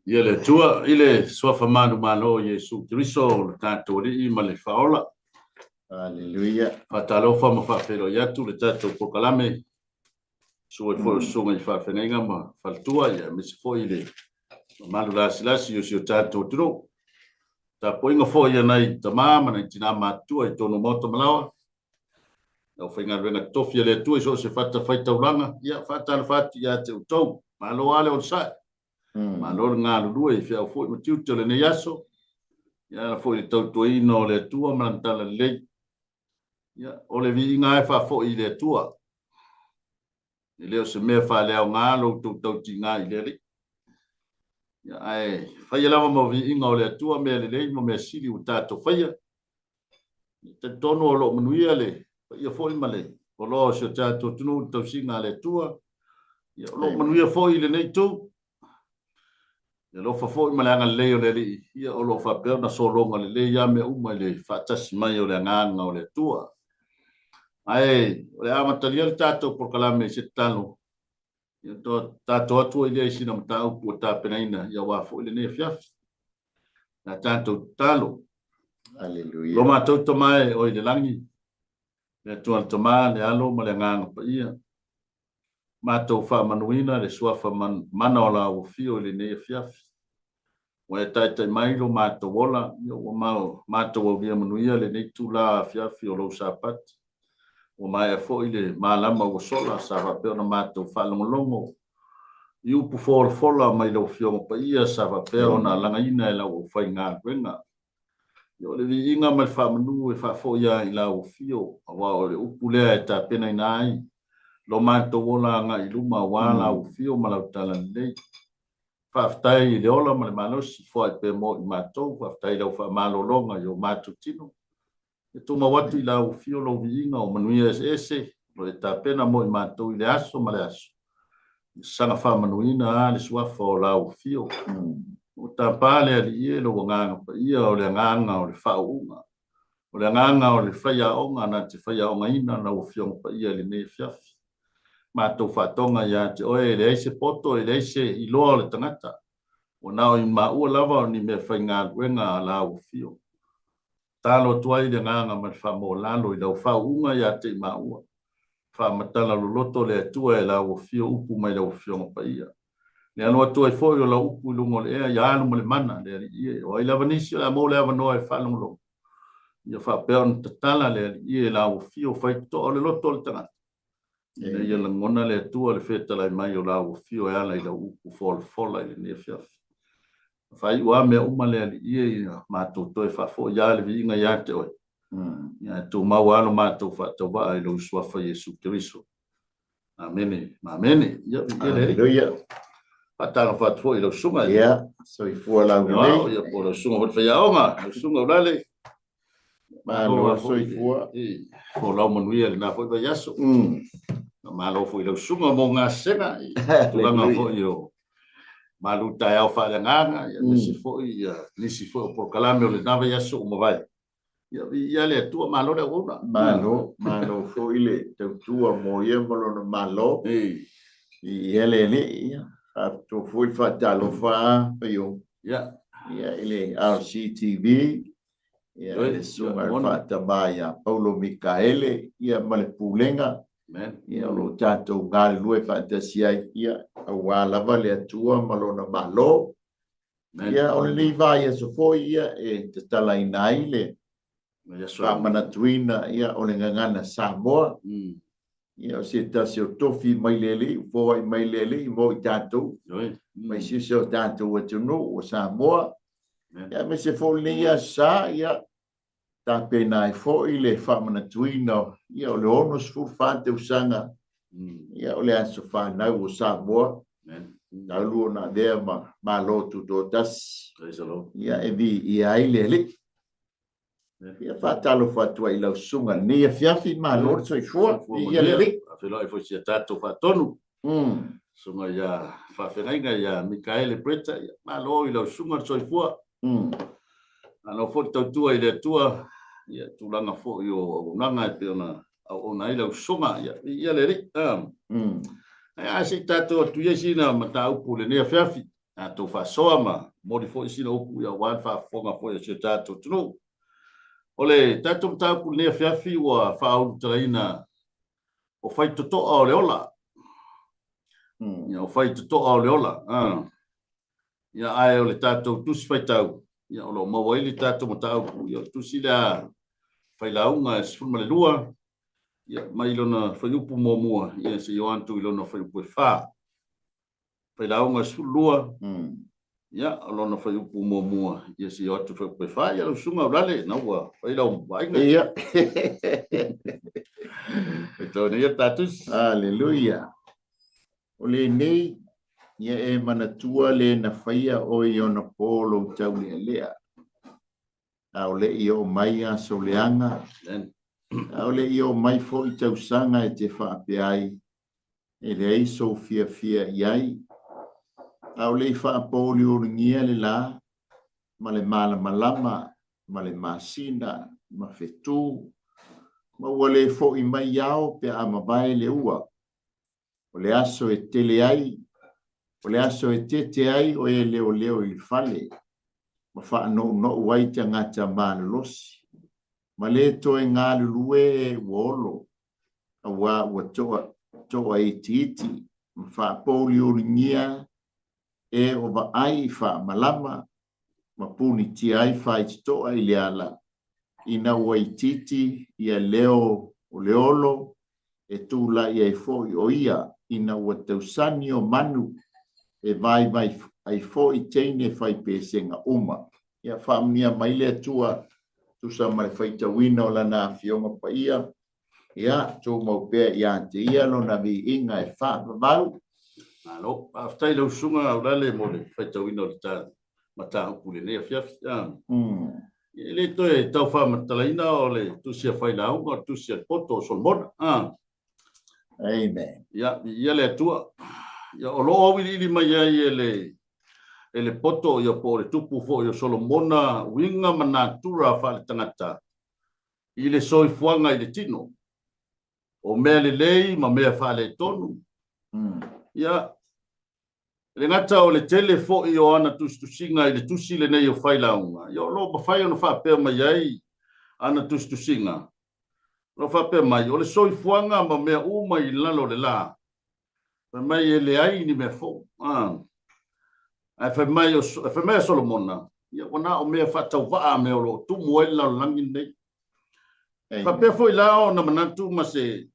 Ia le Atua i le Suafa manumalo o Iesu Keriso o le tatou Alii ma le Faaola. Aleluia. Faatalofa ma faafeiloai atu le tatou polokalame, susu ai foi o susuga i faafeagaiga ma faletua, ia aemaise foi le mamalu lasilasi o si o tatou atunuu. Tapuaiga foi a nai tama ma nai tina matutua i totonu o maota ma laoa, le aufaigaluega totofi a le Atua i so o se fatafaitaulaga, ia faatalofa atu ia te outou. Malo lava le onosai. Malo le galulue i feau foi ma tiute o lenei aso, ia ala foi i le tautuaina o le Atua ma Lana talalelei. Ia, o le viiga lava e faafoi i le Atua. E le o se mea faaleaoga lo outou tautiga i le Alii. Ia, ae faia lava ma viiga o le Atua mea lelei ma mea sili ua tatou faia. E talitonu o lo o manuia le paia foi ma le poloa o si o tatou atunuu i le tausiga a le Atua. Ia, o lo o manuia foi i lenei itu. Le alofa foi ma le agalelei o le Alii, ia o lo o faapea ona sologa lelei lava mea uma i le faatasi mai o le agaga o le Atua. Ae o le a amatalia le tatou polokalame i se tatalo, ia tatou atu ai lea i sina mataupu ua tapenaina ia aua foi lenei afiafi. Le a tatou tatalo. Aleluia. Lo matou Tama e oe i le lagi, le Atua le Tama, le Alo ma le Agaga Paia, matou faamanuina le suafa mana o lau afio i lenei afiafi. Ua e taitai mai lo matou ola, ia ua matou aulia manuia lenei itula afiafi o lou Sapati. Ua maea foi le malama ua sola sa faapea ona matou faalogologo i upu folafola mai lau Afioga Paia sa faapea ona lagaina e lau aufaigaluega. Ia, o le viiga ma le faamanu e faafoi lava i lau afio, aua o le upu lea e tapenaina ai lo matou ola agai i luma aua lau afio ma lau talalelei. Faafetai i le ola ma le malosi, foai pea mo i matou, faafetai i lau faamalologa i o matou tino. E tumau atu i lau afio lou viiga o manuia eseese o lo o e tapena mo i matou i le aso ma le aso. Ia saga faamanuina a le suafa o lau afio. Ua tapa le Alii e lou agaga paia o le agaga o le faauuga, o le agaga o le faiaoga na te faiaogaina lau Afioga Paia i lenei afiafi. Matou faatoga ia te oe, e leai se poto, e leai se iloa o le tagata, ua na o i maua lava o ni mea faigaluega a lau afio. Tatalo atu ai le agaga ma le faamaualalo i lau faauuga ia te i maua. Faamatala loloto le Atua e lau afio upu mai lau Afioga Paia. Le alo atu ai foi o lau upu i luga o le ea ia alu ma le mana, le Alii e. O ai lava nisi o le a maua le avanoa e faalogologo, ia faapea ona tatala le Alii e lau afio faitotoa o le loto o le tagata, ina ia lagona le Atua le fetalai mai o lau afio e ala i lau upu folafola i lenei afiafi. Faaiu lava mea uma le Alii e, ia matou toe faafoi lava le viiga ia te oe. Ia tumau lava lo matou faatauvaa i lou Suafa Iesu Keriso. Amene, amene. Ia, Aleluia. Faatalofa atu foi i lau susuga. Ia, soifua laulelei. Ia, po o lau susuga foi le faiaoga, lau susuga Ulale. Malo le soifua. Folau manuia i lena foi vaiaso. Malo foi i lau susuga mo gasega, i tulaga foi o malu taeao faaleagaga, ia, aemaise foi ia, nisi foi o polokalame o lena vaiaso ua mavae. Ia, viia le Atua, malo le auauna. Malo, malo foi le tautua mo ia ma lona malo. Viia le Alii, ia. Faapitoa foi le faatalofa Paio. Ia, i le RCTV, ia, i le susuga i le Faatama ia Paulo Mikaele, ia, ma le Pulega, ia, o lo o tatou galulue faatasi ai, ia, aua lava le Atua ma lona malo. Ia, o lenei vaiaso foi, ia, e tatalaina ai le faamanatuina, ia, o le gagana Samoa. Ia, o se tasi o tofi mai le Alii, ua foai mai le Alii mo i tatou, mai se o tatou atunuu o Samoa. Ia, aemaise foi lenei aso sa, ia, tapena ai foi le faamanatuina, ia, o le 64 tausaga, ia, o le aso fanau o Samoa, talu ona avea ma Malo Tutoatasi, ia, e viia ai le Alii. Ia, faatalofa atu ai i lau susuga i lenei afiafi, malo le soifua, viia le Alii. Faafeiloai foi i si a tatou faatonu, susuga ia Faafeagaiga ia Mikaele Bretta, ia, malo i lau susuga le soifua. Malo foi le tautua i le Atua, ia, tulaga foi o auaunaga e pei ona auauna ai lau susuga, ia, viia le Alii. Ae a se i tatou atu ia sina mataupu i lenei afiafi. tatou faasoa ma momoli foi sina upu ia aua le faafofoga foi a si o tatou atunuu. O le tatou mataupu i lenei afiafi ua faaulutalaina o faitotoa o le ola. Ia, o faitotoa o le ola. Ia, ae o le tatou tusi faitau, ia, o lo o maua ai le tatou mataupu, ia, o le tusi lea Failauga e 12, ia, mai lona fuaiupu muamua, ia, seia oo atu i lona fuaiupu e 4. Failauga 12, ia, o lona fuaiupu muamua, ia, seia oo atu i fuaiupu e 4. Ia, lau Susuga Aulale, na ua fai lau vaaiga. Ia. Faitau nei le ta tusi. Aleluia. O lenei, ia e manatua le na faia oe i ona po lou taulealea. A o le i oo mai aso leaga, a o le i oo mai foi tausaga e te faapea ai, e leai sou fiafia i ai, a o le i faapouliuligia le la, ma le malamalama, ma le masina, ma fetu, ma ua le fo'i mai ao pe a mavae le ua, o le aso e tele ai, o le aso e tete ai o e leoleo i le fale, ma faanounou ai tagata malolosi, ma le toe galulue e ua olo, auā ua toa, toa itiiti, ma faapouliuligia e o vaai i faamalama, ma punitia ai faitotoa i le ala, ina ua itiiti ia leo o le olo e tulai ai foi o ia ina ua tausani o manu e vaivai ai foi teine fai pesega uma. Ia faamanuia mai le Atua tusa ma le faitauina o Lana Afioga Paia. Ia tumau pea ia te Ia Lona viiga e faavavau. Malo. Faafetai i lau Susuga Aulale mo le faitauina o le ta mataupu i lenei afiafi. E le toe tau faamatalaina o le tusi a Failauga, o le tusi a le poto o Solomona. Amen. Ia, viia le Atua. Ia, o lo o auiliili mai ai e le e le poto, ia po o le tupu foi o Solomona, uiga ma natura faaletagata i le soifuaga i le tino, o mea lelei ma mea faaletonu. Ia, E le gata o le tele foi o ana tusitusiga i le tusi lenei o Failauga, ia o lo o mafai ona faapea mai ai ana tusitusiga, o lo o faapea mai, o le soifuaga ma mea uma i lalo o le la, fai mai e leai ni mea fou. Ae fai mai, fai mai a Solomona, ia ua na o mea faatauvaa mea o lo o tumu ai le lalolagi lenei. Faapea foi la ona manatu ma se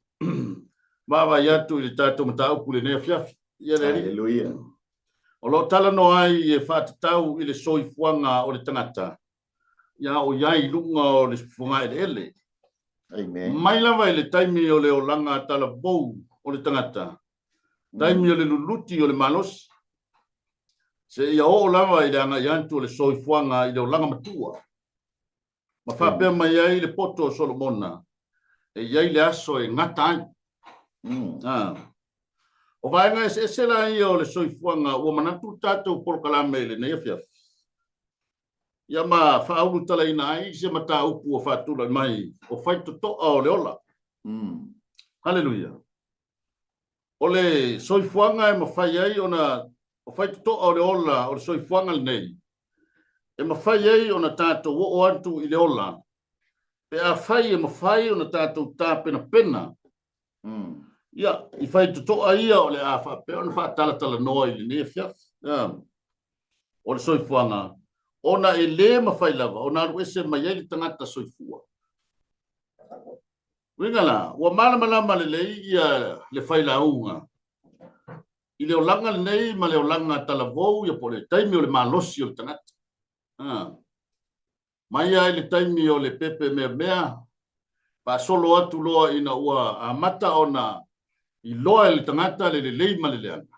vaavaai atu i le tatou mataupu i lenei afiafi. Ia le Alii. Aleluia. O lo o talanoa ai e faatatau i le soifuaga o le tagata, ia o i ai i luga o le fogaeleele. Amen. Mai lava i le taimi o le olaga talavou o le tagata, taimi o le luluti o le malosi, seia oo lava i le agai atu o le soifuaga i le olaga matua. Ma faapea mai ai le poto o Solomona, e i ai le aso e gata ai. O vaega eseese la ia o le soifuaga ua manatu le tatou polokalame i lenei afiafi, ia ma faaulutalaina ai se mataupu ua faatulai mai o faitotoa o le ola. Haleluia. O le soifuaga e mafai ai ona, o faitotoa o le ola o le soifuaga lenei, e mafai ai ona tatou oo atu i le ola, pe afai e mafai ona tatou tapenapena ia, i faitotoa ia o le a faapea ona faatalatalanoa i lenei afiafi. O le soifuaga, ona e le mafai lava ona alu ese mai ai le tagata soifua. Uiga la, ua malamalama lelei ia le failauga i le olaga lenei ma le olaga talavou ia po o le taimi o le malosi o le tagata. Mai lava i le taimi o le pepe meamea, faasolo atu loa ina ua amata ona iloa e le tagata le lelei ma le leaga.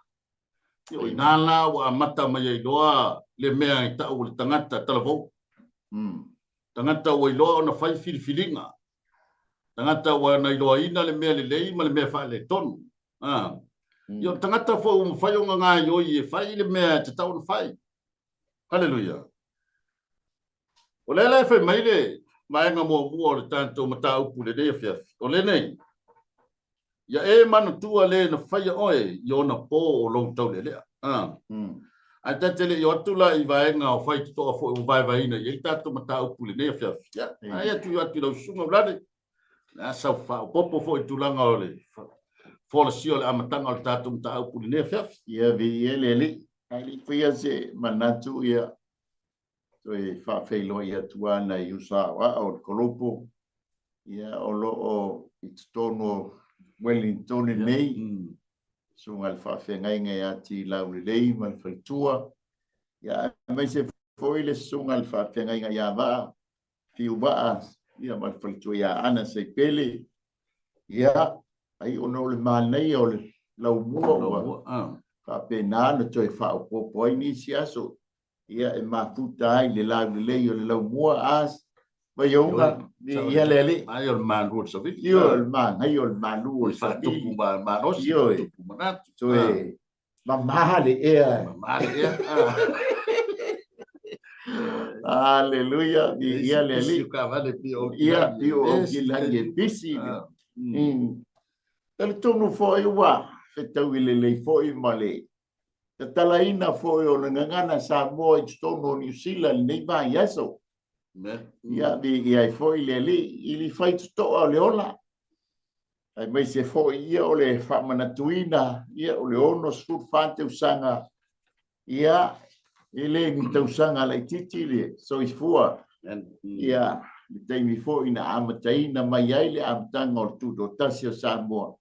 Ia, o ina la ua amata mai ai loa le mea e tau o le tagata talavou. Tagata ua iloa ona fai filifiliga. Tagata ua na iloaina le mea lelei ma le mea faaletonu. Ia, o le tagata foi ua mafai ona gaioi e fai le mea e tatau ona fai. Haleluia. O lea la e fai mai le vaega muamua o le tatou mataupu i lenei afiafi, o lenei, Ia e manatua le na faia oe i ona po o lou taulealea. Ae ta te le i o atu la i vaega o faitotoa foi ua vaevaeina i ai le tatou mataupu i lenei afiafi. Ia, ae atu i atu i lau susuga Ulale, le a sau faaopoopo foi i tulaga o le folasia o le amataga o le tatou mataupu i lenei afiafi. Ia, viia le Alii. Ae le i faia se manatu, ia, toe faafeiloai atu lava nai uso aoao o le kolopo, ia, o lo o i totonu o Wellington nei, susuga i le faafeagaiga ia Tilaulelei ma le faletua, ia, aemaise foi le susuga i le faafeagaiga ia Vaa, Fiuvaa, ia, ma le faletua ia Ana Seipele, ia, ai ona o le manaia o le laumua ua faapena ona toe faaopoopo ai nisi aso, ia, e mafuta ai le laulelei o le laumua, a Vaiouga, ia le Alii. Ai o le malu o le savili. Ioe, o le manaia o le malu o le savili. Faatupu malosi, faatupu manatu. Toe mama le ea. Mama le ea. Aleluia, viia le Alii. Ia, pio o kilagi e pisi. Talitonu foi ua fetaui lelei foi ma le tatalaina foi o le gagana Samoa i totonu o Niu Sila i lenei vaiaso. Ia, viia ai foi le Alii i le faitotoa o le ola, aemaise foi ia o le faamanatuina ia o le 64 tausaga, ia, e le ni tausaga laitiiti le soifua, ia, le taimi foi na amataina mai ai le amataga o le Tutoatasi o Samoa.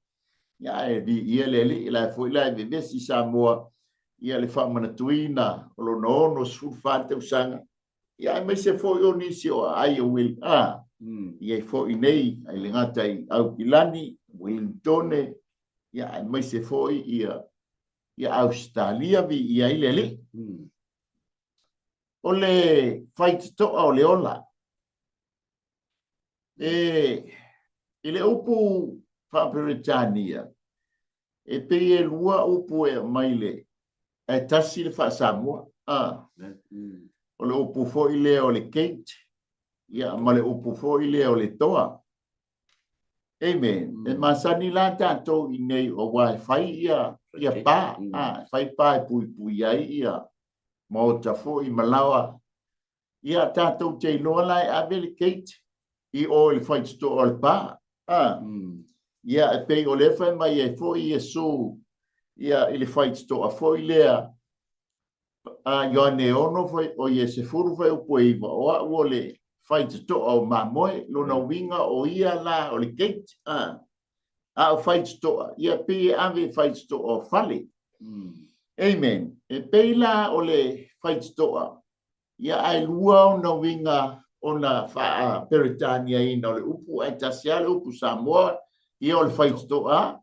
Ia, ae viia le Alii, la e foi la e vevesi Samoa ia le faamanatuina o lona 64 tausaga, ia, aemaise foi o nisi o aai o Will, a, i ai foi nei, ai le gata i Aukilani, Wellingtone, ia, aemaise foi ia, ia Ausetalia, viia ai le Alii. O le faitotoa o le ola, e, i le upu faa-Peretania, e pei e lua upu e aumai le, ae tasi le faa-Samoa. A, o le upu foi lea o le gate, ia, ma le upu foi lea o le toa. Amen. E masani la tatou i nei aua e fai ia, ia pa, a, e fai pa e puipui ai ia maota foi ma laoa. Ia, tatou te iloa la e ave le gate i o i le faitotoa o le pa. A, ia, e pei o lea fai mai ai foi Iesu, ia, i le faitotoa foi lea, a Ioane 6 foi, o ia 10 fuaiupu e 9, o au o le faitotoa o mamoe, lona uiga o ia la o le gate, a, a o faitotoa, ia, pei e ave i faitotoa o fale. Amen. E pei la o le faitotoa, Ia, ae lua ona uiga ona faa-Peretaniaina o le upu, ae tasi lava le upu Samoa, ia o le faitotoa,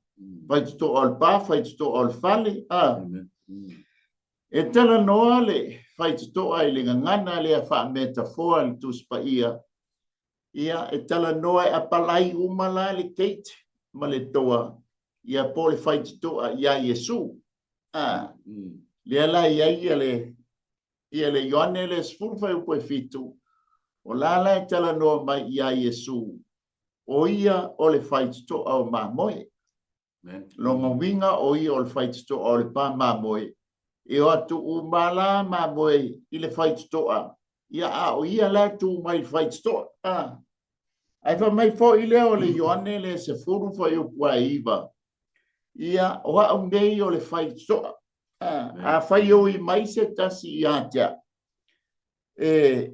faitotoa o le pa, faitotoa o le fale, a. E talanoa le faitotoa i le gagana lea faa-metafoa i le Tusi Paia, ia, e talanoa e apalai uma la le gate ma le toa, ia po o le faitotoa ia Iesu. A, lea la i ai ia le Ia le Ioane le 10 fuaiupu e 7, o la la e talanoa mai ia Iesu, o ia o le faitotoa o mamoe. Lona uiga o ia o le faitotoa o le pa mamoe, e o atu uma la mamoe i le faitotoa, ia a o ia la e tu mai i le faitotoa. A. Ae fai mai foi lea o le Ioane le 10 fuaiupu a 9, ia o au nei o le faitotoa. Afai e ui mai se tasi ia te au, e,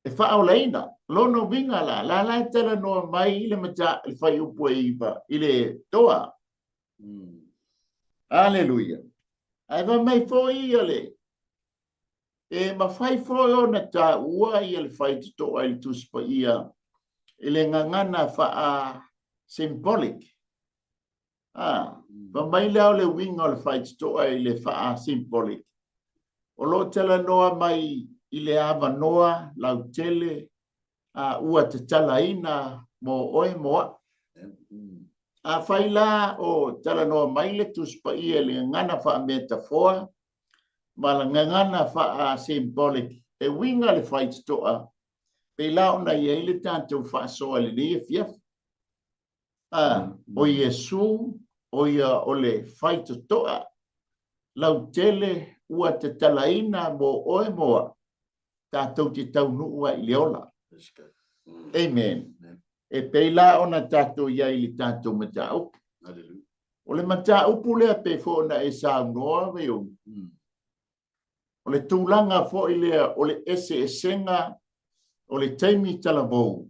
e faaolaina, lona uiga la, la la e talanoa mai i le mata, le fuaiupu e 9, i le toa. Aleluia. Ae fai mai foi ia le, e mafai foi ona taua ia le faitotoa i le Tusi Paia i le gagana faa symbolic. A, fai mai lea o le uiga o le faitotoa i le faa-symbolic, o lo o talanoa mai i le avanoa lautele a ua tatalaina mo oe mo au. Afai la o talanoa mai le Tusi Paia i le gagana faa-metafoa ma le gagana faa-symbolic e uiga le faitotoa, pei la ona i ai le tatou faasoa i lenei afiafi. A, o Iesu, o ia o le faitotoa lautele ua tatalaina mo oe mo a'u, tatou te taunuu ai i le ola. Amen. E pei la ona tatou i ai i le tatou mataupu. O le mataupu lea pei foi ona e saunoa, Vaiulu, o le tulaga foi lea o le eseesega o le taimi talavou,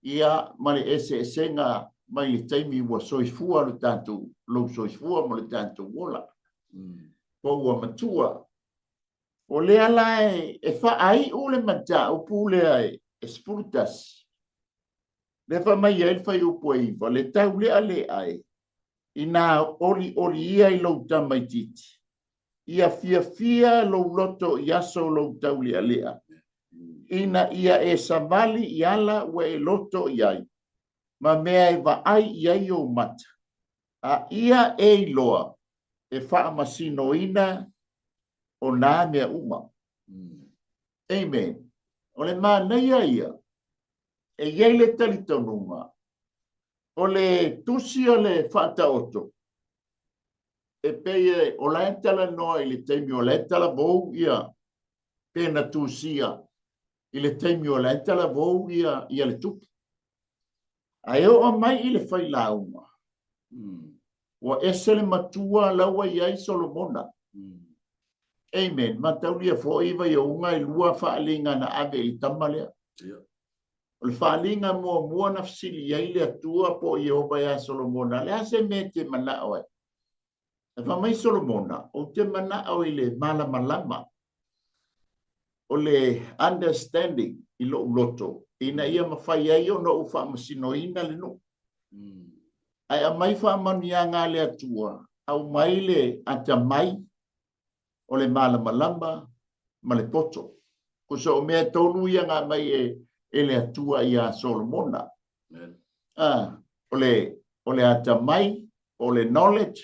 ia, ma le eseesega mai le taimi ua soifua lo tatou, lou soifua ma le tatou ola, po ua matua. O lea la e faaiu le mataupu lea e 11, lea fai mai ai le fuaiupu e 9, le taulealea e, inā olioli ia i lou tamaitiiti, ia fiafia lou loto i aso o lou taulealea, ina ia e savali i ala ua e loto i ai, ma mea e vaai i ai ou mata, a ia e iloa e faamasinoina o nā mea uma. Amen. O le manaia ia, e i ai le talitonuga, o le tusi o le Faataoto, e pei e, o la e talanoa i le taimi o la e talavou ia, pe na tusia i le taimi o la e talavou ia, ia le tupu. Ae oo mai i le failauga, ua ese le matua la ua i ai Solomona. Amen. Mataulia foi Vaiouga e lua faaaliga na ave i le tama lea. O le faaaliga muamua na fesili i ai le Atua po o Ieova ia Solomona, le a se mea e te manao ai? E fai mai Solomona, ou te manao i le malamalama, o le understanding i lou loto, ina ia mafai ai ona ou faamasinoina le nuu. Ae aumai faamanuiaga a le Atua, aumai le atamai o le malamalama ma le poto. Tusa o mea e tolu ia na aumai e, e le Atua iā Solomona. Ah, o le, o le atamai, o le knowledge,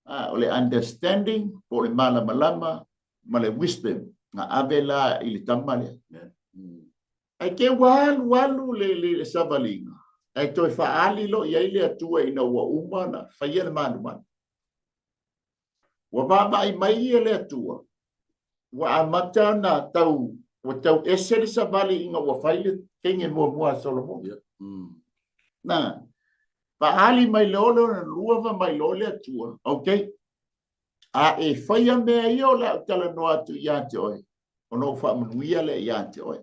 ah, o le understanding, po o le malamalama, ma le wisdom, na ave la i le tama lea. Ae te ua alu alu le, le, le savaliga, ae toe faaali loa i ai le Atua ina ua uma ona faia le manumanu. Ua vaavaai mai ia le Atua, ua amata ona tau, ua tau ese le savali ina ua fai le teine muamua a Solomona. Yeah. Na, faaali mai loa lona lua, fai mai loa le Atua, okay, a e faia mea ia o le a ou talanoa atu ia te oe, ona ou faamanuia lea ia te oe.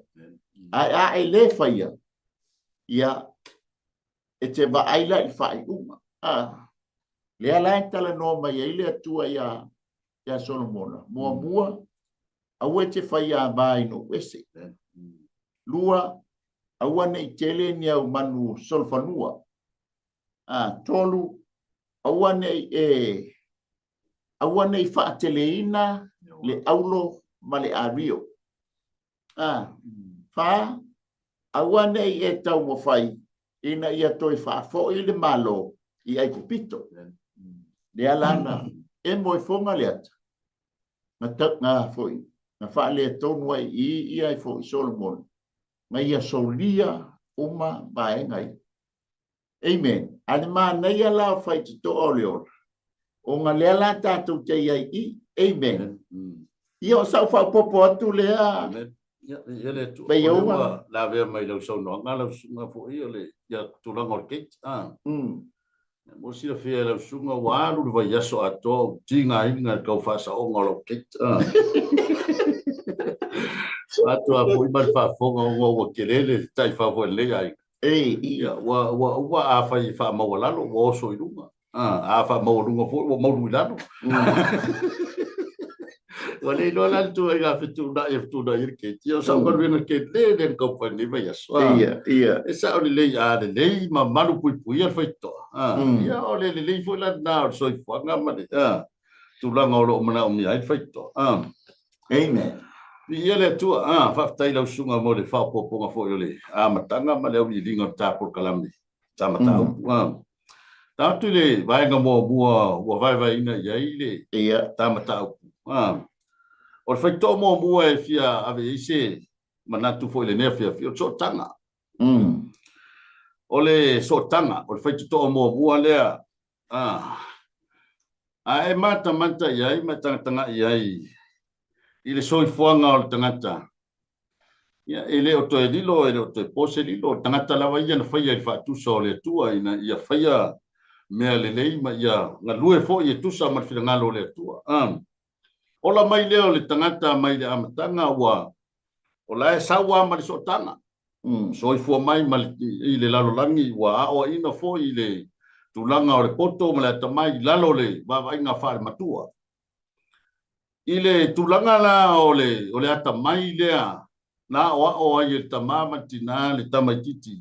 Ae a e lē faia, ia, e te vaai la i le faaiuga. A, lea la e talanoa mai ai le Atua iā, iā Solomona. Muamua, aua e te fai ava i nuu ese. Lua, aua ne i tele ni au manu solofanua. A, tolu, aua ne i e, aua ne i faateleina le aulo ma le ario. A, fa, aua ne i e taumafai ina ia toe faafoi le Malo i Aikupito. Lea la na emo i foga le ata, na, ta, na, foi, na faaletonu ai i ia foi Solomona, na ia solia uma vaega ia. Amen. A le manaia la o faitotoa o le ola, ona lea la tatou te i ai i. Amen. Ia o sau faaopoopo atu lea. Amen. Ia, ia le Atua. Pei o ua lavea mai lau saunoaga, lau susuga foi o le ia tulaga o le keiki. Ah. Mo silafia e lau susuga ua alu le vaiaso atoa o tigaina i le tau faasaoga o lau keiki. Ah. Atoa foi ma le faafofoga ona ua tele le taifau foi a lenei aiga. Ei, Ia, ua, ua, ua a fai e faamaualalo, ua oso i luga. A, a faamaualuga foi, ua maulu i lalo. Ua le iloa la le ituaiga fetuunai e fetuunai ai le keiki. O sau galuega tele lea na taumafai i lenei vaiaso. A, Ia, ia. e sao lelei, a lelei ma malupuipuia le faitotoa. A, ia, o le lelei foi la lena o le soifuaga ma le, a, tulaga o lo o manaomia ai le faitotoa. A. Amen. Viia le Atua. Ah, faafetai i lau susuga mo le faaopoopoga foi o le amataga ma le auiliiliga o le ta polokalame, ta mataupu. Ah. Ta atu i le vaega muamua ua vaevaeina i ai le Ia. ta mataupu. Ah. O le faitotoa muamua e fia ave i ai se manatu foi i lenei afiafi, o le sootaga. O le sootaga, o le faitotoa muamua lea. Ah. A e matamata i ai ma e tagatagai ai i le soifuaga o le tagata, ia, e le o toe lilo, e le o toe po se lilo, o le tagata lava ia na faia i le faatusa o le Atua ina ia faia mea lelei ma ia galue foi e tusa ma le finagalo o le Atua. Ola mai lea o le tagata mai le amataga ua o la e sau lava ma le sootaga. Soifua mai ma le, i le lalolagi ua aoaina foi i le tulaga o le poto ma le atamai i lalo o le vaavaaiga faale-matua. I le tulaga la o le, o le atamai lea na aoao ai e le tamā ma le tinā le tamaitiiti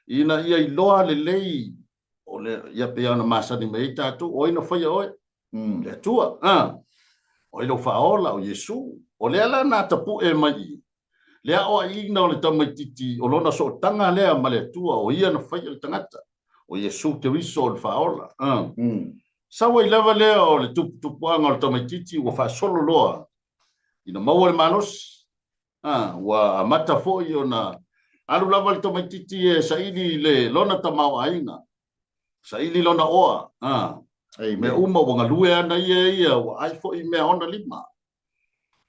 ina ia iloa lelei o le, ia pei ona masani mai ai tatou, o ai na faia oe? Le Atua. O ai lou faaola? O Iesu. O lea la na tapue mai i le aoaiina o le tamaitiiti o lona sootaga lea ma le Atua, o ia na faia le tagata, o Iesu Keriso o le faaola. Sau ai lava lea o le tuputupuaga o le tamaitiiti ua faasolo loa ina maua le malosi. Ua amata foi ona alu lava le tamaitiiti e saili i le lona tamaoaiga, saili lona oa. Mea uma ua galue ana ia ia, ua ai foi mea ona lima.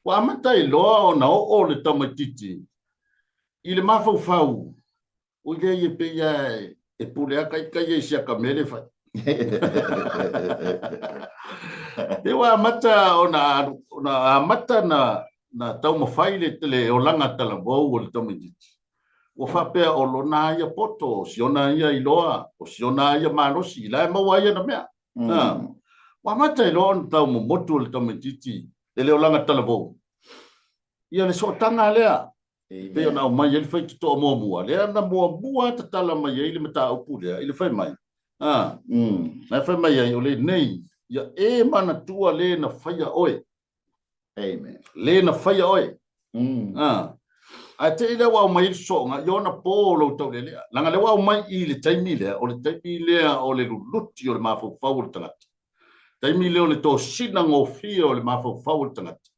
Ua amata ai loa ona oo le tamaitiiti i le mafaufau, oi lea ia pei lava e pule aka ita ia i si aka mea lea e fai. Lea ua amata ona ona amata na na taumafai le le olaga talavou o le tamaitiiti. Ua faapea o lona ia poto, o si ona ia iloa, o si ona ia malosi, la e maua ai ana mea. Ua amata ai loa ona tau momotu le tamaitiiti e le olaga talavou. Ia le sootaga lea, e pei ona aumai ai le faitotoa muamua, lea na muamua tatala mai ai le mataupu lea i le fai mai. Na fai mai ai, o lenei, ia e manatua le na faia oe. Amen. Le na faia oe. Ae te i lea ua aumai ai le sosooga i ona po o lou taulealea. Leaga lea ua aumai i le taimi lea, o le taimi lea o le luluti o le mafaufau o le tagata. Taimi lea o le tosina gofie o le mafaufau o le tagata.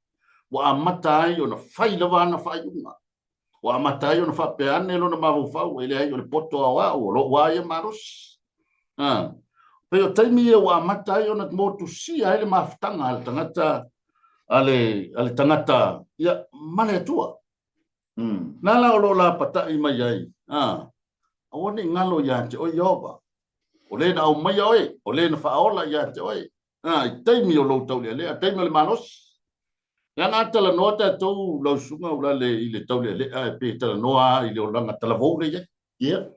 Ua amata ai ona fai lava ana faaiuga. Ua amata ai ona faapea ane lona mafaufau, e leai o le poto aoao, o lou lava ia malosi. Pei o taimi ia ua amata ai ona motusia ai le mafutaga a le tagata, a le, a le tagata, ia, ma le Atua. Na la o lo o lapatai mai ai, aua ne i galo ia te oe Ieova, o le na aumaia oe, o le na faaola ia te oe, i taimi o lou taulealea, taimi o le malosi. Leaga a talanoa tatou lau susuga Ulalale i le taulealea e pe talanoa lava i le olaga talavou lea i ai. Ia.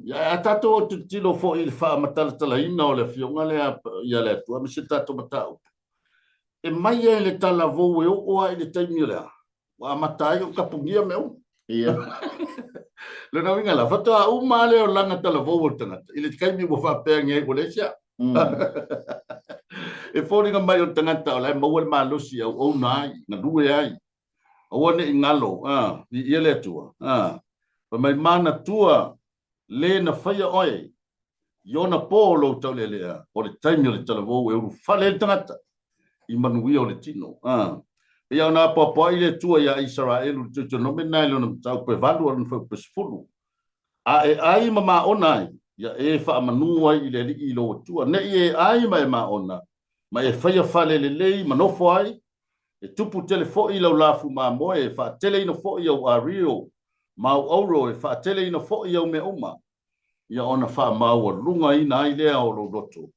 Ia, a tatou tilotilo foi i le faamatalatalaina o le afioga lea ia le Atua aemaise le tatou mataupu, e mai ai le talavou e oo lava i le taimi o le a? Ua amata ai ona tapunia mea uma. Ia. Lona uiga la, faatoa uma lava le olaga talavou o le tagata i le taimi ua faapea ane ai ua leai se a'u. E foliga mai o le tagata o la e maua le malosi e auauna ai, galue ai. Aua ne i galo, viia le Atua. Fai mai manatua le na faia oe i ona po o lou taulealea, o le taimi o le talavou e ulufale ai le tagata i manuia o le tino. Pei ona apoapoai le Atua iā Isaraelu i le Teutonome lena i lona mataupu e 8 a lona fuaiupu e 10. A e ai ma maona ai, ia e faamanu ai i le Alii i lou Atua, ne i e ai ma e maona, ma e faia fale lelei ma nofo ai, e tupu tele foi lau lafu mamoe, e faateleina foi au ario ma au auro, e faateleina foi au mea uma, ia ona faamaualugaina ai lea o lou loto,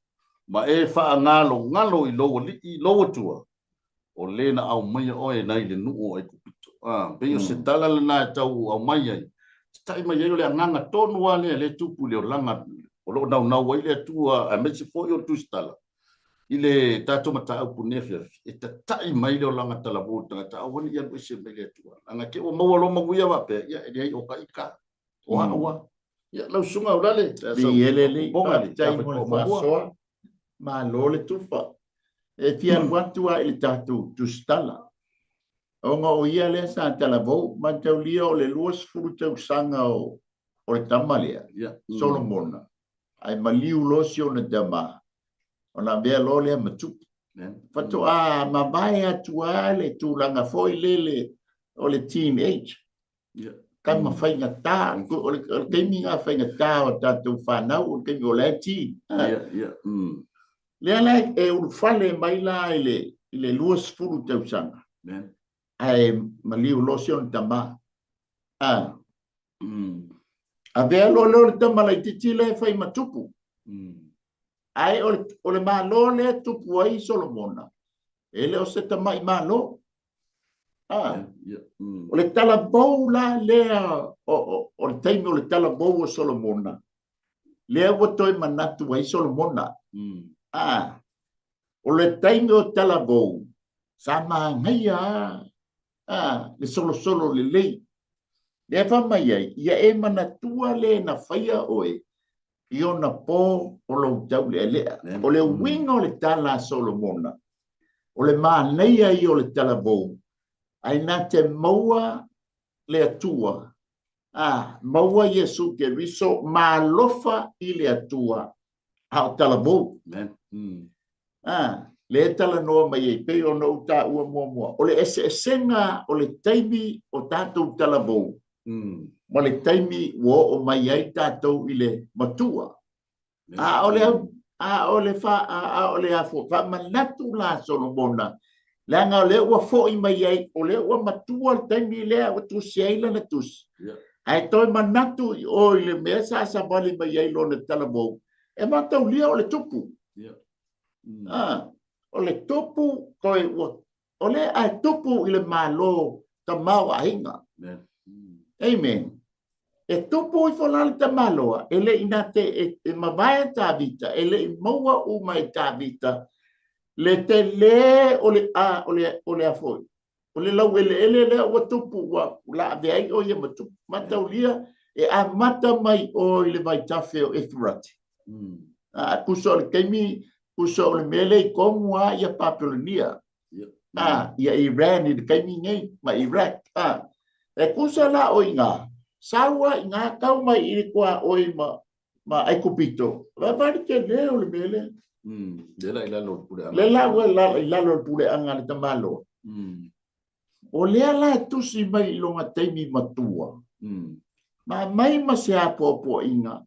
ma e faagalogalo i lou Alii, lou Atua, o le na aumaia oe nai le nuu o Aikupito. Pei o se tala lena e tau aumai ai, tatai mai ai o le agaga tonu lava lea lea e tupu i le olaga o lo o naunau ai le Atua, aemaise foi o le Tusitala, i le tatou mataupu nei afiafi, e tatai mai le olaga talavou o le tagata, aua ne i alu ese mai le Atua. Leaga te i ua maua loa manuia faapea, ia e leai o ka ika, o au a. Ia, lau susuga Ulalale, Viia le Alii, faafetai mo le faasoa, malo le tufa. E fia alu atu lava i le tatou tusitala, ona o ia lea sa talavou, mataulia o le 20 tausaga o le tama lea, Solomona, ae maliu loa si ona tama, ona avea loa lea ma tupu. Faatoa mavae atu lava le tulaga foi lele o le teenage. Tama faigata, o le taimi lena faigata o tatou fanau, o le taimi o la e teen. Lea la e ulufale mai la i le i le 20 tausaga. Ae maliu loa si ona tama. A. Avea loa lea o le tama laitiiti lea e fai ma tupu. Ae o le Malo lea e tupu ai Solomona, e le o se tamai Malo. A. O le talavou la lea o le taimi o le talavou o Solomona, lea ua toe manatu ai Solomona. A. O le taimi o talavou, sa manaia a le solosolo lelei. Lea fai mai ai, ia e manatua le na faia oe i ona po o lou taulealea. O le uiga o le tala a Solomona, o le manaia ia o le talavou, ae na te maua le Atua, a maua Iesu Keriso ma alofa i le Atua, a o talavou. A, lea e talanoa mai ai, pei ona ou taua muamua, o le eseesega o le taimi o tatou talavou ma le taimi ua oo mai ai tatou i le matua. A o le a o le fa a o le afo faamanatu la Solomona, leaga o lea ua foi mai ai, o lea ua matua le taimi lea ua tusi ai lana tusi. Ae toe manatu i o i le mea sa savali mai ai lona talavou, e mataulia o le tupu. Ah, o le tupu toe ua o lea ae tupu i le Malo tamaoaiga. Amen. E tupu ifo la le tamaloa, e le i na te e mavae Tavita, e le i maua uma e Tavita le tele o le a o le o le afoi. O le laueleele lea ua tupu ua laave ai o ia ma tupu. Mataulia e amata mai o i le vaitafe o Efurate. A tusa o le taimi, tusa o le mea lea i tonu lava ia Papelonia, a, ia Iran i le taimi nei, ma Iraq. A, e tusa la o i ina, sau lava i ina tau mai i le tuaoi ma, ma Aikupito, vaavaai le tele o le mea lea. Lea la i lalo o le puleaga. Lea la ua i lalo o le puleaga a le tamaloa. O lea la e tusi mai i lona taimi matua, ma aumai ma se apoapoaiga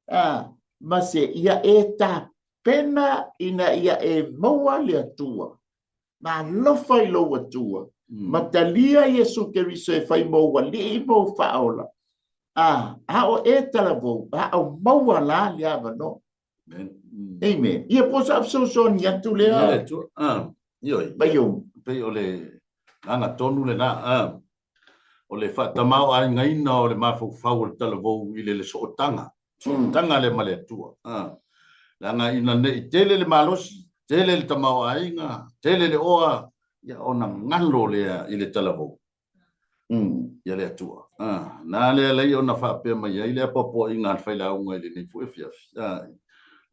a, ma se ia e tapena ina ia e maua le Atua, ma alofa i lou Atua, ma talia Iesu Keriso e fai mou alii ma ou faaola, a, a o e talavou, a o maua la le avanoa. Amen. Amen. Ia po sa fesoasoani atu lea. Ia le Atua. Ah, ioe. Paiou. Pei o le agaga tonu lena. Ah, o le faatamaoaigaina o le mafaufau o le talavou i le sootaga, sootaga lea ma le Atua. Leaga ina ne i tele le malosi, tele le tamaoaiga, tele le oa, ia ona galo lea i le talavou ia le Atua. Na lea lei ona faapea mai ai le apoapoaiga a le failauga i lenei foi afiafi.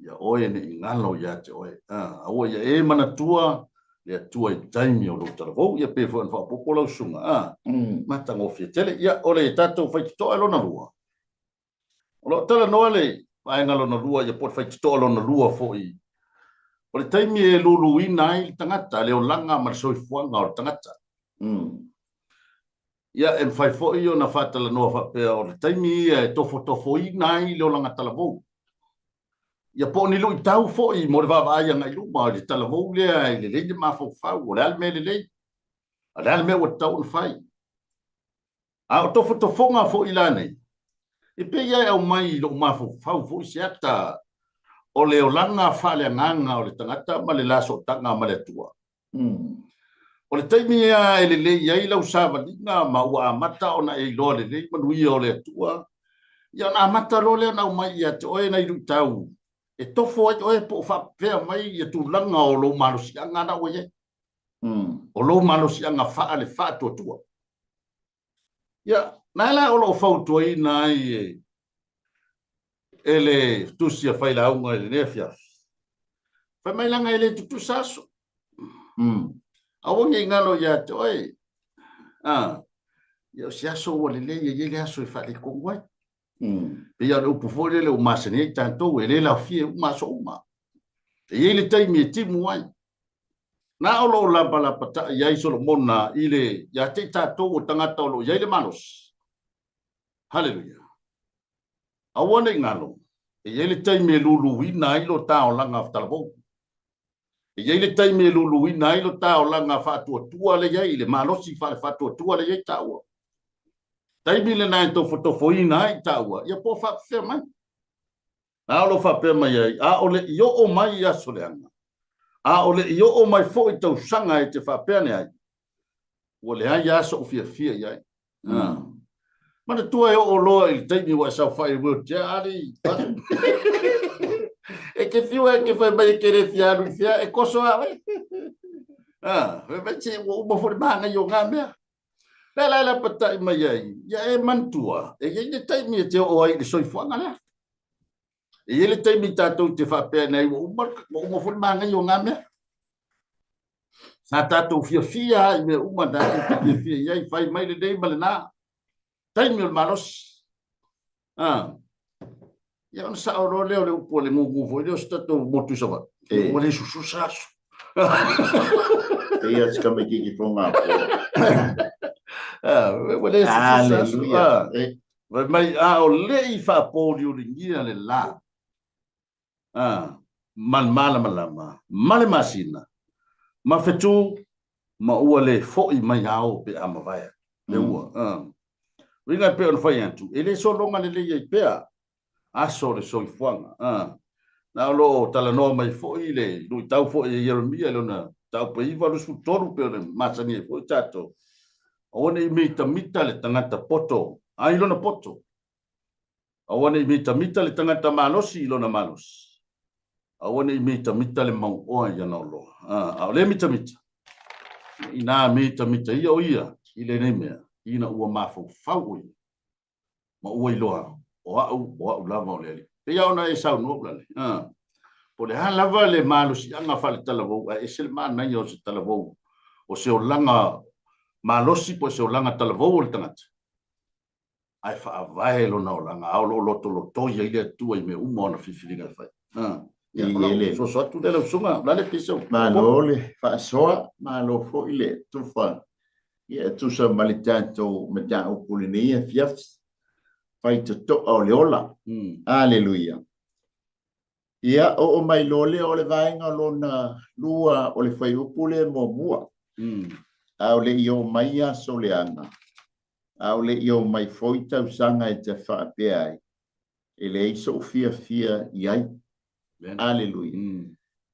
Ia oe ne i galo ia te oe. Aua ia e manatua le Atua i taimi o lou talavou, ia pei foi ona faaopoopo lau susuga, a, matagofie tele. Ia, o le tatou faitotoa lona lua, o lo o talanoa le vaega lona lua, ia po o le faitotoa lona lua foi, o le taimi e luluina ai le tagata, le olaga ma le soifuaga o le tagata. Ia, e mafai foi ona faatalanoa faapea o le taimi ia e tofotofoina ai le olaga talavou. Ia po o ni luitau foi mo le vaavaai agai luma i le talavou lea e lelei le mafaufau, o le a le mea lelei, a o le a le mea ua tatau ona fai. A o tofotofoga foi la nei, e pei lava e aumai i lou mafaufau foi se ata o le olaga faaleagaga o le tagata ma le la sootaga ma le Atua. O le taimi lea e lelei ai lau savaliga ma ua amata ona e iloa lelei manuia o le Atua, ia ona amata loa lea ona aumai ia te oe nai luitau e tofo ai oe po o faapefea mai ia tulaga o lou malosiaga na ua i ai. O lou malosiaga faale faatuatua. Ia, na la o lo o fautuaina ai e le tusi a Failauga i lenei afiafi. Fai mai leaga e le tutusa aso. Aua ne i galo ia te oe. Ah, ia o se aso ua lelei e i ai le aso e faaletonu ai. Pei lava o le upu foi lele ua masani ai tatou, e le laofie uma aso uma. E i ai le taimi e timu ai. Na o lo o lapalapata'i ai Solomona i le ia te i tatou o tagata o lo o i ai le malosi. Haleluia! Aua ne i galo, e i ai le taimi e luluina ai lo ta olaga talavou. E i ai le taimi e luluina ai lo ta olaga faatuatua lea i ai, le malosi faale-faatuatua lea i ai taua. Taimi lena e tofotofoina ai taua, ia po o faapefea mai. A o lo o faapea mai ai, a o le i oo mai i aso leaga, a o le i oo mai foi tausaga e te faapea ane ai, ua leai lava so'u fiafia i ai. Manatua e oo loa i le taimi ua e saofai i le wheelchair, a le E te fiu e te fai mai e te le fia alu i fea, e toso lava oe. Fai mai se ua uma foi le manaia o na mea. Lea la e lapatai mai ai, ia e manatua, e i ai le taimi e te oo ai i le soifuaga lea. E i ai le taimi tatou te faapea nei ua uma, ua uma foi le manaia o na mea. Sa tatou fiafia lava i mea uma tatou te fiafia i ai, fai mai lenei ma lena. Taimi o le malosi. Ah. Ia ona sao loa lea o le upu a le gugu foi lea o se tatou motu i Savaii. Ua le sususa aso. Ia se tamaitiiti Fogafoa. Ah, ua le sususa aso. Ah. Fai mai, a o le i faapouliuligia le la, ah, ma le malamalama, ma le masina, ma fetu, ma ua le fo'i mai ao pe a mavae atu. Le ua. Ah. Uiga e pei ona fai atu, e le sologa lelei ai pea aso o le soifuaga. Ah. Na o lo o talanoa mai foi le luitau foi e Ieremia i lona mataupu e 9 23 pei ona masani ai foi tatou. Aua ne i mitamita le tagata poto ai lona poto. Aua ne i mitamita le tagata malosi i lona malosi. Aua ne i mitamita le mauoa i ana oloa. A o le mitamita, inā mitamita ia o ia i lenei mea, ina ua mafaufau o ia, ma ua iloa, o au, o au lava o le Alii. Pei lava ona e saunoa, Ulale, po o le a lava le malosiaga faale-talavou, ae ese le manaia o se talavou, o se olaga malosi po o se olaga talavou o le tagata, ae faavae lona olaga, a o lo o lotolotoi ai le Atua i mea uma o ana filifiliga e fai. Ia, o lau soso atu lea lau susuga, Ulale, pei se Malo le faasoa, malo foi le tufa ia e tusa ma le tatou mataupu i lenei afiafi, faitotoa o le ola. Aleluia. Ia, oo mai loa lea o le vaega lona lua o le fuaiupu lea muamua. A o le i oo mai aso leaga, a o le i oo mai foi tausaga e te faapea ai, e leai so'u fiafia i ai. Aleluia.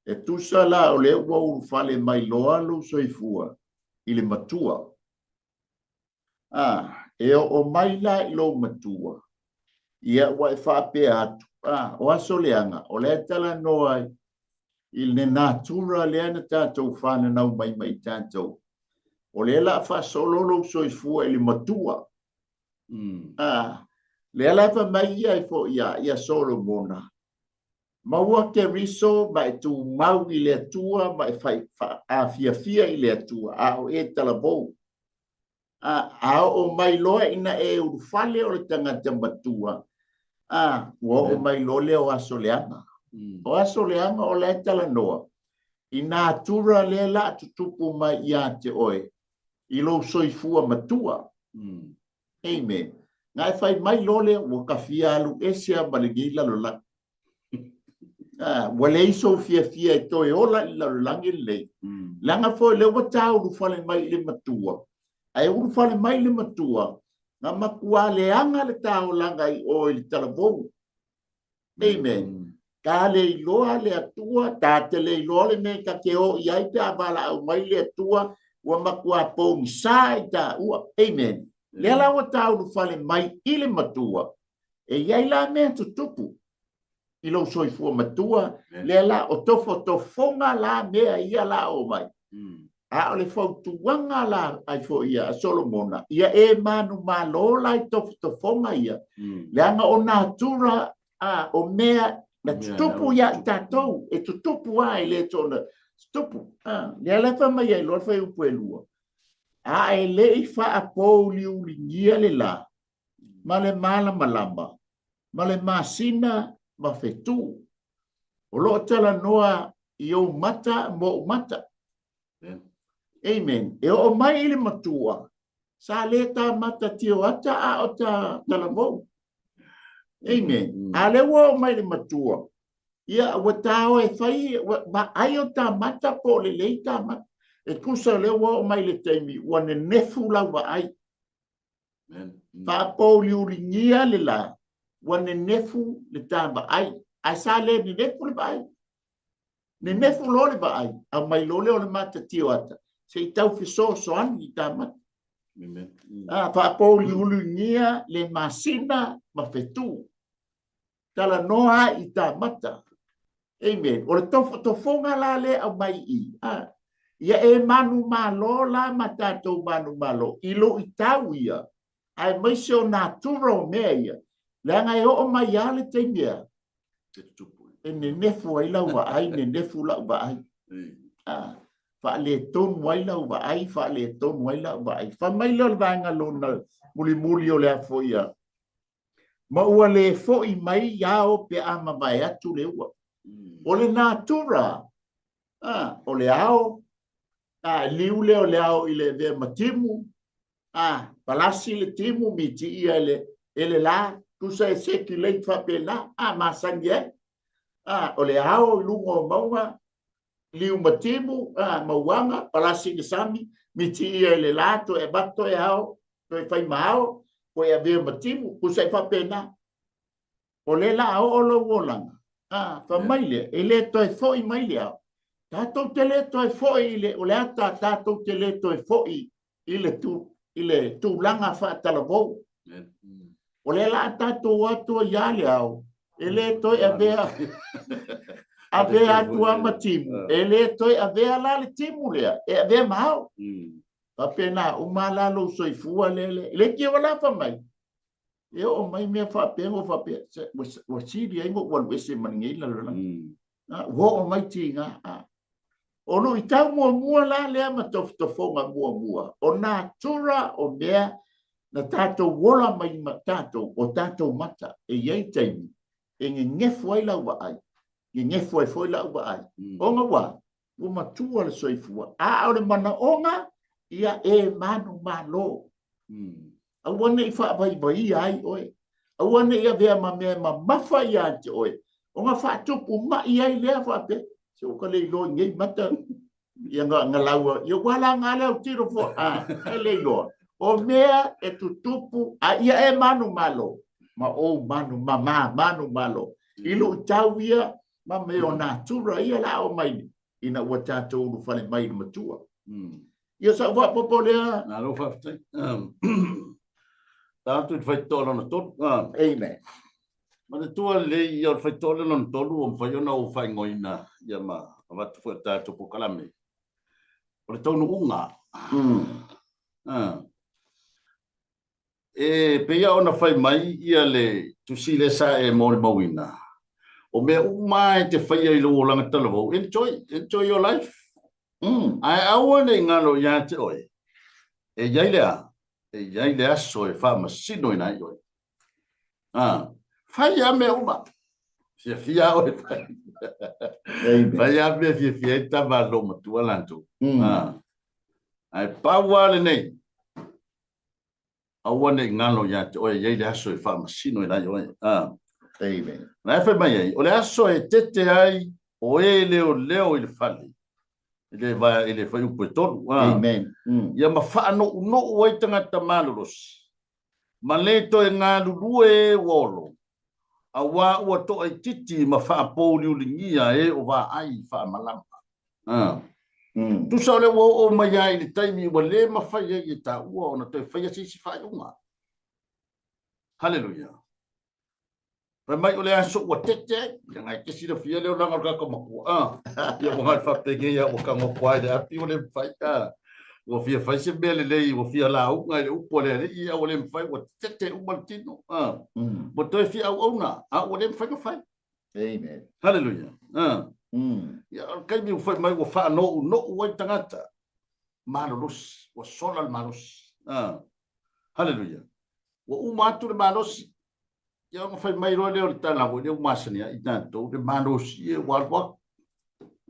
E tusa la o lea ua ulufale mai loa lou soifua i le matua. A, e oo mai la i lou matua, ia ua e faapea atu, a, o aso leaga, o lea e talanoa i le natura lea na tatou fananau mai ma i tatou. O lea la a faasolo lou soifua i le matua. A, lea la e fai mai ia ai foi ia, ia Solomona, Maua Keriso ma e tumau i le Atua ma e fai faafiafia i le Atua, a o e talavou. A, a oo mai loa ina e ulufale o le tagata matua, a, ua oo mai loa lea o aso leaga. O aso leaga o la e talanoa i natura lea la a tutupu mai ia te oe i lou soifua matua. Amen. Na e fai mai loa lea, ua ta fia alu ese lava ma lenei lalolagi. Ah, ua leai sou fiafia e toe ola i le lalolagi lenei. Leaga foi lea ua ta ulufale mai i le matua. Ae ulufale mai i le matua, na matua leaga le ta olaga i o i le talavou. Amen. Ta le iloa le Atua, ta te le iloa le mea ta te o i ai pe a valaau mai le Atua, ua matua pogisa i taua. Amen. Lea la ua ta ulufale mai i le matua, e i ai la mea tutupu i lou soifua matua, lea la o tofotofoga la mea ia la o mai. A o le fautuaga la ai foi ia a Solomona, ia e manumalo la i tofotofoga ia, leaga o natura a, o mea na tutupu ia i tatou, e tutupu lava e le soona tutupu. A, lea la e fai mai ai loa le fuaiupu e 2, a e le i faapouliuligia le la ma le malamalama ma le masina ma fetu, o lo o talanoa i ou mata ma ou mata. Amen. E oo mai i le matua, sa le ta mata tio ata a o ta talavou. Amen. A lea ua oo mai i le matua, Ia, ua ta o e fai, ua vaai o ta mata po o lelei ta mata. E tusa o lea ua oo mai i le taimi, ua nenefu lau vaai. Faapouliuligia le la, ua nenefu le ta vaai. Ae sa le nenefu le vaai. Nenefu loa le vaai, aumai loa lea o le matatio ata, se i tau fesoasoani i ta mata. A, faapouliuligia le masina ma fetu. Talanoa i ta mata. Amen. O le tofotofoga la lea aumai i i. A, ia e manumalo la ma tatou manumalo i luitau ia, aemaise o natura o mea ia, leaga e oo mai lava le taimi ea, e nenefu ai lau vaai, nenefu lau vaai. A, faaletonu ai lau vaai, faaletonu ai lau vaai. Fai mai lea o le vaega lona mulimuli o le afo ia, ma ua le foi mai ao pe a mavae atu le ua. O le natura, a, o le ao, a, liu lea o le ao i le avea ma timu, a, palasi le timu, mitiia e le, e le la, tusa e circulate faapena, a, masani ai. A, o le ao i luga o mauga, liu ma timu, a, mauaga, palasi i le sami, mitiia e le la, toe avatu toe ao, toe fai ma ao, toe avea ma timu, tusa e faapena. O lea la a oo lou olaga, a, fai mai lea, e le toe foi mai le ao. Tatou te le toe foi i le, o le ata tatou te le toe foi i le, tu, i le tulaga faatalavou. O lea la a tatou o atu ai ia le ao, e le toe avea, avea atu lava ma timu, e le toe avea la le timu lea, e avea ma ao. Faapena uma la lou soifua lea, le, le tio la fai mai, e oo mai mea faapea ua faapea, ua sili ai ona ou alu ese ma lenei lalolagi. Ua oo mai tiga. O luitau muamua la lea ma tofotofoga muamua, o natura o mea na tatou ola mai ma tatou, o tatou mata, e i ai taimi e nenefu ai lau vaai, nenefu ai foi lau vaai. Ona ua, ua matua le soifua, a o le manaoga, ia e manumalo. Aua ne i faavaivaia ai oe, aua ne i avea ma mea e mamafa ia te oe, ona faatupu mai ai lea faapea, se ua ka le iloa i nei mata, ia nga, nga laua, ia ua la nga le autilo fo, a, e le iloa. O mea e tutupu, a ia e manumalo, ma ou manu, ma ma manumalo. I luitau ia, ma mea o natura ia la o mai ina ua tatou ulufale mai i le matua. Ia sau faaopoopo lea. Malo faafetai. Ta atu i le faitotoa lona tolu. Amen. Manatua lelei ia o le faitotoa lea lona tolu ua mafai ona ou faaigoaina ia ma avatu foi i le tatou polokalame. O le taunuuga. E pei lava ona fai mai ia le tusi lea sa e molimauina, o mea uma e te faia i lou olaga talavou, enjoy, enjoy your life. Ae aua ne i galo ia te oe, e i ai le a? E i ai le aso e faamasinoina ai oe. A, fai lava mea uma. Fiafia oe fai. Fai lava mea fiafia ai tama a lou matua latou. A, ae pau lava lenei, Aua ne i galo ia te oe, e i ai le aso e faamasino ai oe. A. Amen. Na e fai mai ai, o le aso e tete ai o e leoleo i le fale, i le, i le fuaiupu e tolu. A. Amen. Ia ma faanounou ai tagata malolosi, ma le toe galulue e ua olo, auā ua toaitiiti ma faapouliuligia e o vaai faamalama. Tusa o lea ua oo mai lava i le taimi ua le mafai ai e taua ona toe faia se isi faaiuga. Haleluia! Fai mai o le aso ua tete ai, ia ngai te silafia le olaga o le tagata matua. Ia ua ngai faapenei lava ua tago atu lava i le api ua le mafai. Ua fia fai se mea lelei, ua fia lauga i le upu a le alii, a ua le mafai, ua tete uma le tino. Ua toe fia auauna, a ua le mafai ona fai. Amen. Haleluia. Ia, o le taimi ua fai mai ua faanounou ai tagata, malolosi, ua sola le malosi. Haleluia. Ua uma atu le malosi. Ia ona fai mai loa lea o le tala foi lea ua masani ai tatou, le malosi e ua alu atu.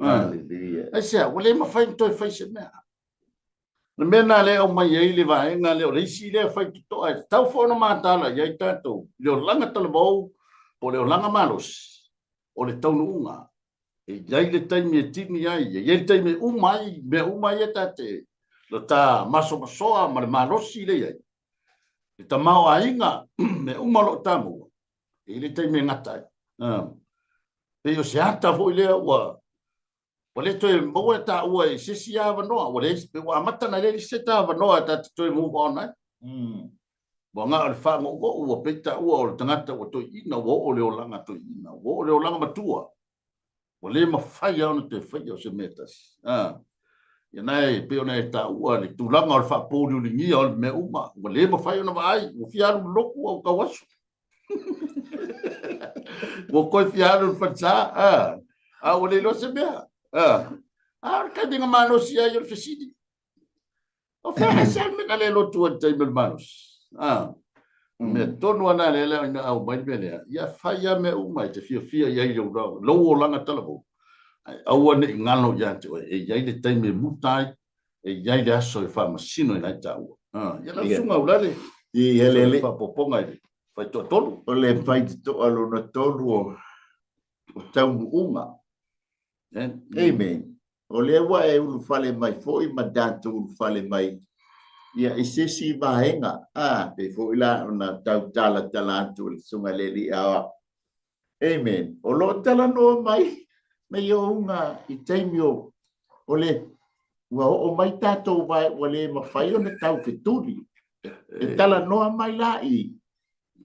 Haleluia. Aisea, ua le mafai ona toe fai se mea. O le mea lena lea e aumai ai le vaega lea, o le isi lea faitotoa e tatau foi ona mataala i ai tatou i le olaga talavou po o le olaga malosi. O le taunuuga, e i ai le taimi e tini ai, e i ai le taimi e uma ai mea uma ia ta te lo ta masomasoa ma le malosi lea i ai. Le tamaoaiga, mea uma o lo o ta maua, e i ai le taimi e gata ai. Pei o se ata foi lea ua ua le toe maua e taua i se isi avanoa, ua leai, ua amata ona leai se ta avanoa ta te toe move on ai. Ua na o le faagougo'u, ua pei taua o le tagata ua toeaina, ua oo le olaga toeaina, ua oo le olaga matua, ua le mafai lava ona toe faia o se mea tasi. Ia na e pei ona e taua le tulaga o le faapouliuligia o le mea uma, ua le mafai ona vaai, ua fia alu i le lotu a ua tauaso. Ua toe fia alu i le falesa, a ua le iloa se mea. A o le taimi na malosi ai o le fesili. O fea aisea le mea na le lotu ai i le taimi o le malosi? Mea tonu lava lena lea ina aumai le mea lea, ia fai lava mea uma e te fiafia i ai i lou olaga talavou, ae aua ne i galo ia te oe, e i ai le taimi e muta ai, e i ai le aso e faamasinoina ai taua. Ia lau susuga Ulale, Ia le le faaopoopoga i le faitoatolu. O le faitotoa lona tolu o taunuuga. Amen. O lea ua e ulufale mai foi ma tatou ulufale mai ia i se isi vaega, a, pei foi la ona tau talatala atu e le Susuga i le Alii Aoao. Amen. O lo o talanoa mai me ouga i taimi o, o le ua oo mai tatou vae ua le mafai ona tau fetuli. E talanoa mai la i,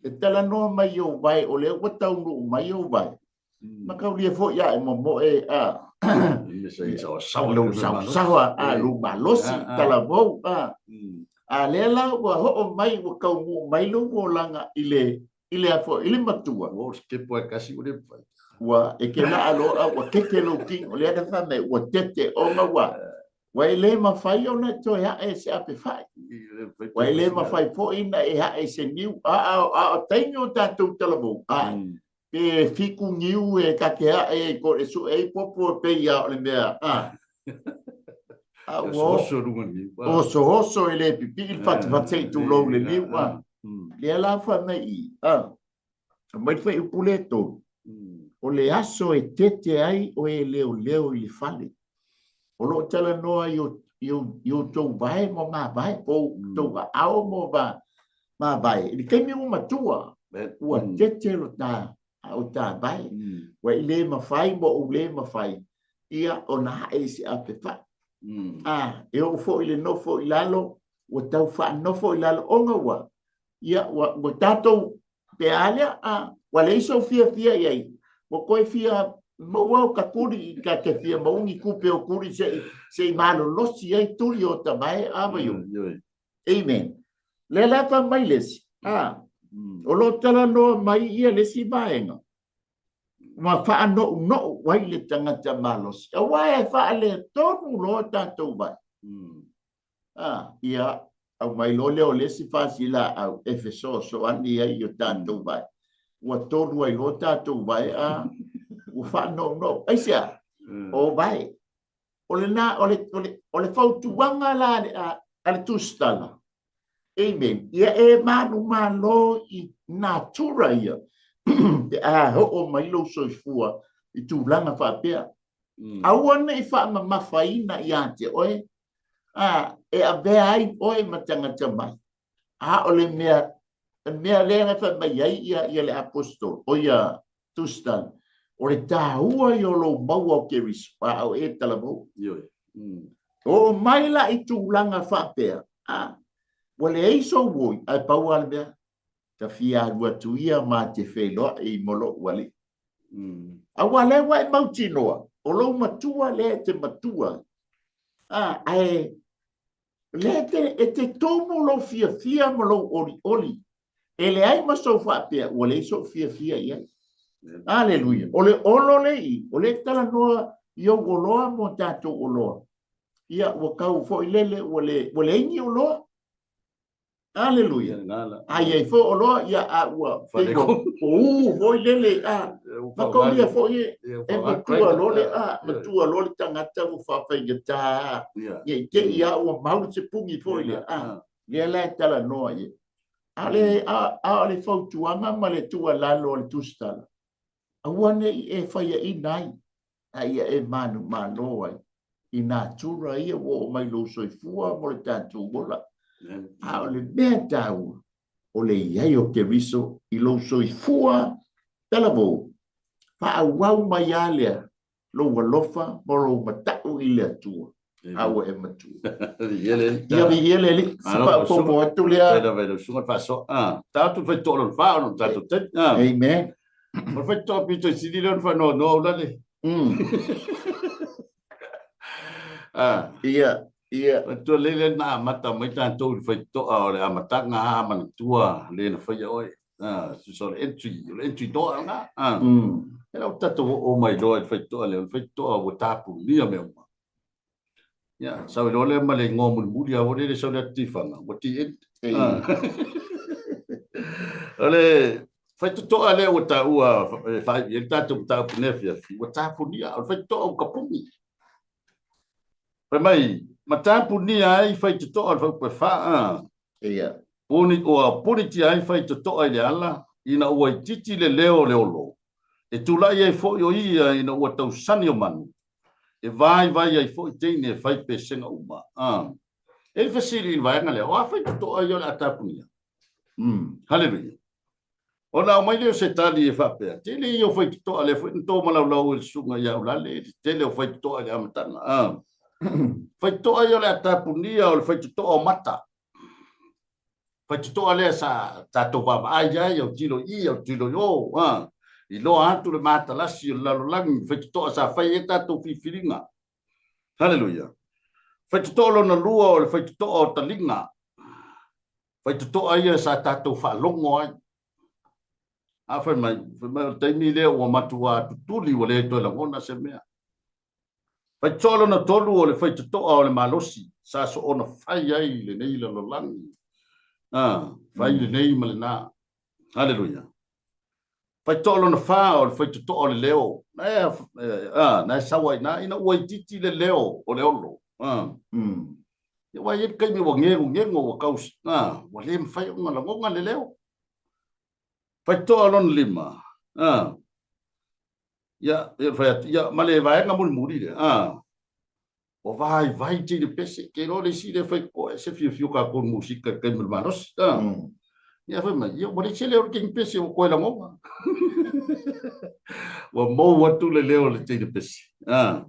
e talanoa mai i ou vae o lea ua taunuu mai ou vae. Mataulia foi a e momoe a lou saosaoa a lou malosi talavou a a lea la ua oo mai ua taunuu mai lou olaga i le i le afo i le matua ua sitepu ai kasi ua le mafai ua e ke laa loa ua tete lou tino lea na fai mai ua tete ona ua ua e le mafai ona e toe ae i se apefai ua e le mafai foi na e ae i se niu a a o taimi o tatou talavou a pe fiku niu e ta te ae ai ko e sue ai popo e pei a o le mea a a ua oso luga niu oso oso e le pipii le fatefate i tulou le niu a lea la fai mai i a mai le fuaiupu le tolu o le aso e tete ai o e leoleo i le fale o lo o talanoa i i outou vae ma mavae, po o outou aao ma va mavae. I le taimi ua matua, ua tete lo ta o ta vae. Ua i le mafai ma ou le mafai, ia ona ae i se ape fai. A, e oo foi i le nofo i lalo, ua tau faanofo i lalo, ona ua, ia, ua, ua tatou Pe a lea, a, ua leai sou fiafia i ai, ua toe fia maua o ta tuli, ta te fia maua ni tupe o tuli se i, se i malolosi ai tuli o ta vae a vai o. Amen. Lea la fai mai le isi, a, o lo o talanoa mai ia le isi vaega, ma faanounou ai le tagata malosi, aua e faaletonu loa tatou vae. A, ia, aumai loa lea o le isi fasilaau e fesoasoani ai i o tatou vae. Ua tolu ai loa tatou vae, a, ua faanounou. Aisea? O vae. O lena, o le, o le, o le fautuaga la a, a le tusitala, amen, ia e manumalo i natura ia, pe a oo mai lou soifua i tulaga faapea. Aua ne i faamamafaina ia te oe, a, e avea ai oe ma tagata mai. A o le mea, le mea lea na fai mai ai ia, ia le aposetolo, o ia tusitala, o le taua ia o lou maua o Keriso, a o e talavou. Ioe. Oo mai la i tulaga faapea, a, ua leai sou oi, ae pau lava le mea, ta fia alu atu ia ma te feiloai ma lou alii. Aua lea ua e mautinoa, o lou matua lea e te matua, a, ae lea e te, e te tumu lou fiafia ma lou olioli. E leai ma sou faapea, ua leai sou fiafia i ai. Aleluia. O le olo le i, o le talanoa i ou oloa mo tatou oloa. Ia, ua tau foi lele, ua le, ua leai ni oloa. Aleluia. A i ai foi oloa, ia, a ua, pei ua uu foi lele, a, mataulia foi e, e matua loa le, a, matua loa le tagata ua faafaigata, a, ia i te i a ua mau se puni foi lea, a, lea la e talanoa i ai. A o le, a, a o le fautuaga ma le tuualalo a le tusitala. Aua ne i e faiaina ai, a ia e manumalo ai i natura ia ua oo mai lou soifua mo le tatou ola. A o le mea taua, o le i ai o Keriso i lou soifua talavou, faaauau mai lava lea lou alofa ma lou matau i le Atua, a ua e matua. Ia viia le Alii, se faaopoopo atu lea. Faafetai lava i lau susuga le faasoa. Ah, ta atu le faitotoa lona fa ona o le tatou taimi. Ah. Amen. O le faitotoa pito i sili lea ona faanoanoa ulale. Ah. Ia, ia. Matua lea lea na amata mai tatou i le faitotoa o le amataga a manatua le na faia oe. Ah, so le entry, o le entry door lena. Ah. E lau tatou oo mai loa i le faitotoa lea, o le faitotoa ua tapunia mea uma. Ia, sau loa lea ma le igoa mulimuli lava foi lele sau le atu tifaga, ua TN. Ah. O le faitotoa lea ua taua e faaivi ai le tatou mataupu nei afiafi, ua tapunia, o le faitotoa ua tapuni. Fai mai, ma tapunia ai faitotoa o le faupu e fa, ah. Ia. Puni, ua punitia ai faitotoa i le ala, ina ua itiiti le leo o le olo. E tulai ai foi o ia ina ua tausani o manu, e vaivai ai foi teine e fai pesega uma. A. E i ai le fesili i le vaega lea, o a faitotoa ia o le a tapunia? Haleluia. Ona aumai lea o se tali e faapea, tele ia o faitotoa lea foi na tomalaulau e le susuga ia Aulale, le tele o faitotoa i le amataga. A. Faitotoa ia o le a tapunia o le faitotoa o mata. Faitotoa lea sa tatou vaavaai ai, autilo i i, autilo i o, a. Iloa atu le matalasi o le lalolagi, faitotoa sa fai ai tatou filifiliga. Haleluia. Faitotoa lona lua o le faitotoa o taliga. Faitotoa ia sa tatou faalogo ai. A fai mai, fai mai o le taimi lea ua matua tutuli ua le toe lagona se mea. Faitotoa lona tolu o le faitotoa o le malosi sa soona fai ai lenei lalolagi. A, fai lenei ma lena. Haleluia. Faitotoa lona fa o le faitotoa o le leo. Na e, a, na e sau ai na ina ua itiiti le leo o le olo. A. Ia ua i ai le taimi ua gegogego ua kau, a, ua le mafai ona lagona le leo. Faitotoa lona lima. A. Ia, ia fai atu, ia, ma le vaega mulimuli lea, a, ua vaivai teine pese, ke iloa le isi lea fai koe, se fiafia o kākou i le musika i le taimi o le malosi, a. Ia fai mai, ia, ua leai se leo o le teine pese ua koe lagona. Ua mou atu le leo o le teine pese, a.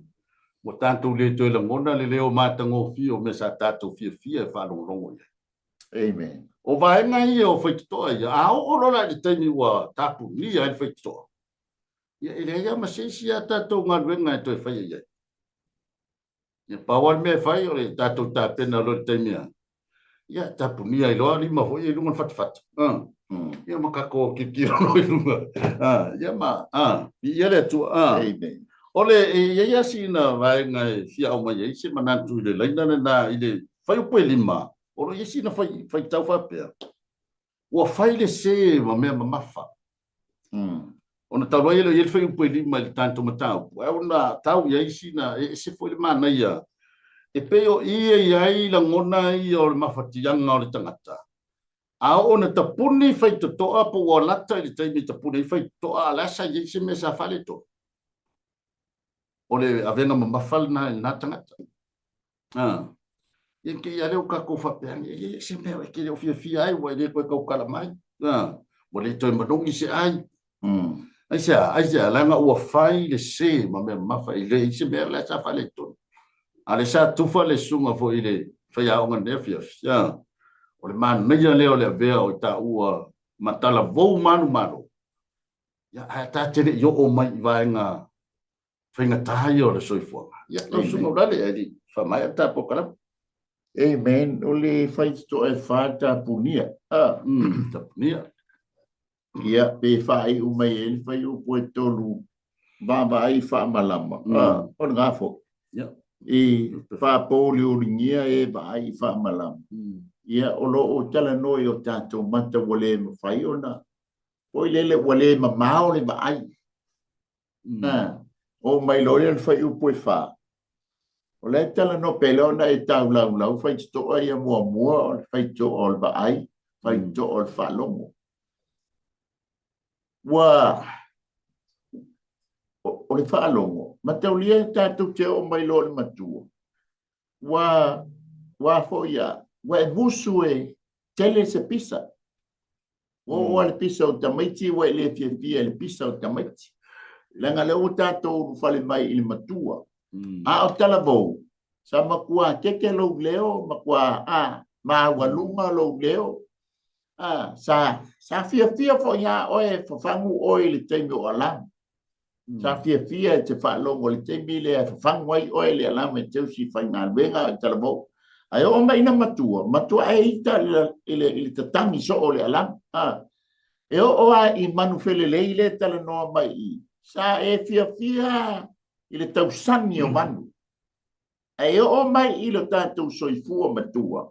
Ua tatou le toe lagona le leo matagofie o mea sa tatou fiafia e faalogologo i ai. Amen. O vaega ia o faitotoa ia, a oo loa la i le taimi ua tapunia ai le faitotoa, Ia, e leai lava ma se isi a tatou galuega e toe faia i ai. Ia, pau lava le mea e fai, o le tatou tapena loa i le taimi a, ia, tapunia ai loa lima foi ia i luga o le fatafata. Ah. Ia, ma tatou tilotilo loa i luga. Ah, ia ma, ah, viia le Atua. Ah. Amen. O le, e i ai lava sina vaega e fia aumai ai se manatu i le laina lena i le fuaiupu e 5, o lo o i ai sina fai, faitau faapea, Ua fai le sē ma mea mamafa. Ona talu ai e le o i ai le fuaiupu e 5 i le tatou mataupu, ae ona tau i ai sina, e ese foi le manaia, e pei o i e i ai lagona ia o le mafatiaga o le tagata, a oo ina tapuni faitotoa po ua lata i le taimi e tapuni ai faitotoa, a o le a sa i ai se mea sa faaletonu? O le avega mamafa lena i lena tagata. Ah. Ia ke ia leo kākou faapea, e le se mea e ke leo fiafia ai, ua e le koe tautala mai. Ah. Ua le toe manogi se ai. Aisea, aisea, leaga ua fai le sē ma mea mamafa, e leai se mea la sa faaletonu. A le sa tufa le susuga foi i le faiaoga i lenei afiafi. Ah. O le manaia lea o le avea o i taua ma talavou manumalo, ia, ae ta te le i oo mai i vaega faigata ia o le soifuaga. Ia, lau susuga Ulale, ae le i faamaea le ta polokalame. Amen. O le faitotoa e fa tapunia. Ah. Tapunia. Ia, pe faaiu mai ai le fuaiupu e tolu vaavaai faamalama. Ah, o lena foi. Ia. I faapouliuligia e vaai faamalama. Ia, o lo o talanoa i o tatou mata ua le mafai ona, foi lele ua le mamao le vaai. Na, oo mai loa lea o le fuaiupu e fa, o la e talanoa pea lea ona e taulaulau faitotoa ia muamua o le faitotoa o le vaai, faitotoa o le faalogo. Ua, O le faalogo, mataulia tatou te oo mai loa i le matua, ua ua foi a, ua e musu e tele se pisa. Ua oo lava le pisa o tamaiti ua e le fiafia i le pisa o tamaiti. Leaga lea ua tatou ulufale mai i le matua. A o talavou, sa matua keke lou leo, matua a, maualuga lou leo. A, sa, sa fiafia foi a oe e fafagu oe i le taimi o alamu. Sa fiafia e te faalogo i le taimi lea e fafagu ai oe i le alama e teusi i faigaluega i talavou. Ae oo mai ina matua, matua e ita i le, i le tatagi soo o le alama. A, e oo lava i manufelelei lea e talanoa mai i i, sa e fiafia i le tausami o manu. Ae oo mai i lo tatou soifua matua,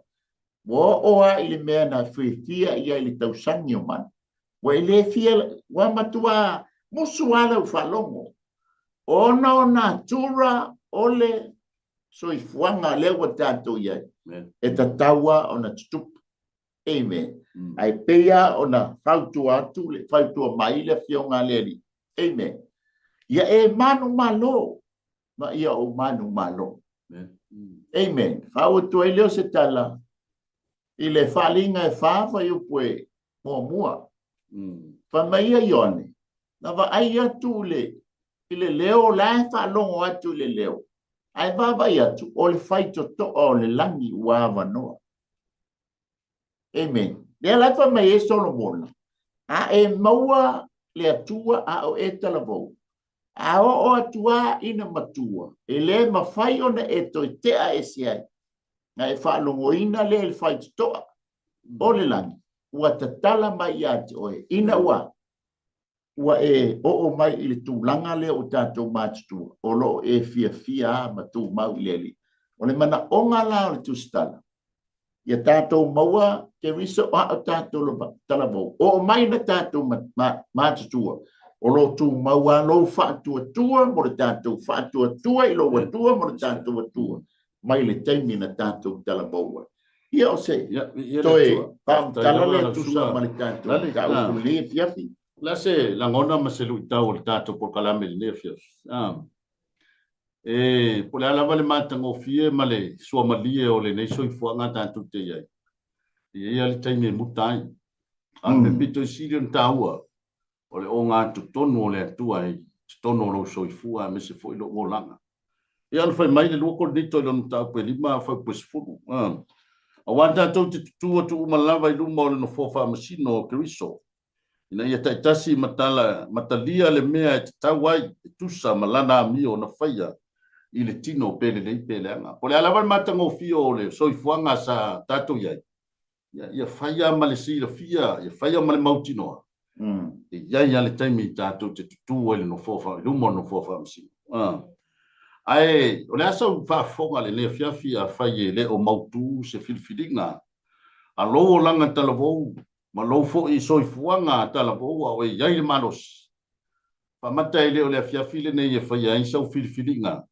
ua oo lava i le mea na fiafia i ai i le tausami o manu. Ua e le fia, ua matua musu lava lau faalogo, ona o natura o le soifuaga lea ua tatou i ai, e tatau lava ona tutupu. Amen. Ae pei lava ona fautua atu, fautua mai le Afioga a le Alii. Amen. Ia e manumalo ma ia ou manumalo. Amen. Faauu atu ai lea o se tala i le Faaaliga e fa fuaiupu e muamua. Fai mai ia Ioane, na vaai atu i le, i le leo, la e faalogo atu i le leo, ae vaavaai atu, o le faitotoa o le lagi ua avanoa. Amen. Lea la e fai mai ai Solomona, a e maua le Atua a o e talavou, a oo atu lava ina matua, e le mafai ona e toe tea ese ai, na e faalogoina lea i le faitotoa o le lagi, ua tatala mai ia te oe, ina ua ua e oo mai i le tulaga lea ua tatou matutua, o lo o e fiafia lava ma tumau i le Alii. O le manaoga la o le tusitala, ia tatou maua Keriso a o tatou talavou, oo mai na tatou matutua, o lo o tumau lava lou faatuatua mo le tatou faatuatua i lou Atua mo le tatou Atua, mai le taimi na tatou talavou ai. Ia o se toe faamatala lea tusa ma le tatou mataupu i lenei afiafi. O le a se lagona ma se luitau o le tatou polokalame i lenei afiafi? E, po o le a lava le matagofie ma le suamalie o lenei soifuaga tatou te i ai, e i ai lava le taimi e muta ai. A o le mea pito i sili ona taua, o le ogatotonu o le Atua i totonu o lou soifua aemaise foi lou olaga. Ia ona fai mai le 2 Korinito i lona mataupu e 5 fuaiupu e 10, Aua tatou te tutū atu uma lava i luma o le nofoa faamasino o Keriso, ina ia taitasi ma tala, ma talia le mea e tatau ai e tusa ma lana amio na faia i le tino pe lelei pe leaga. Po o le a lava le matagofie o le soifuaga sa tatou i ai, ia, ia faia ma le silafia, ia faia ma le mautinoa, e i ai lava le taimi tatou te tutū ai i le nofoa, i luma o le nofoa faamasino. Ae o le a sau faafofoga lenei afiafi afai e le o mautū se filifiliga a lou olaga talavou ma lou foi soifuaga talavou a o e i ai le malosi. Faamata e le o le afiafi lenei e faia ai sau filifiliga.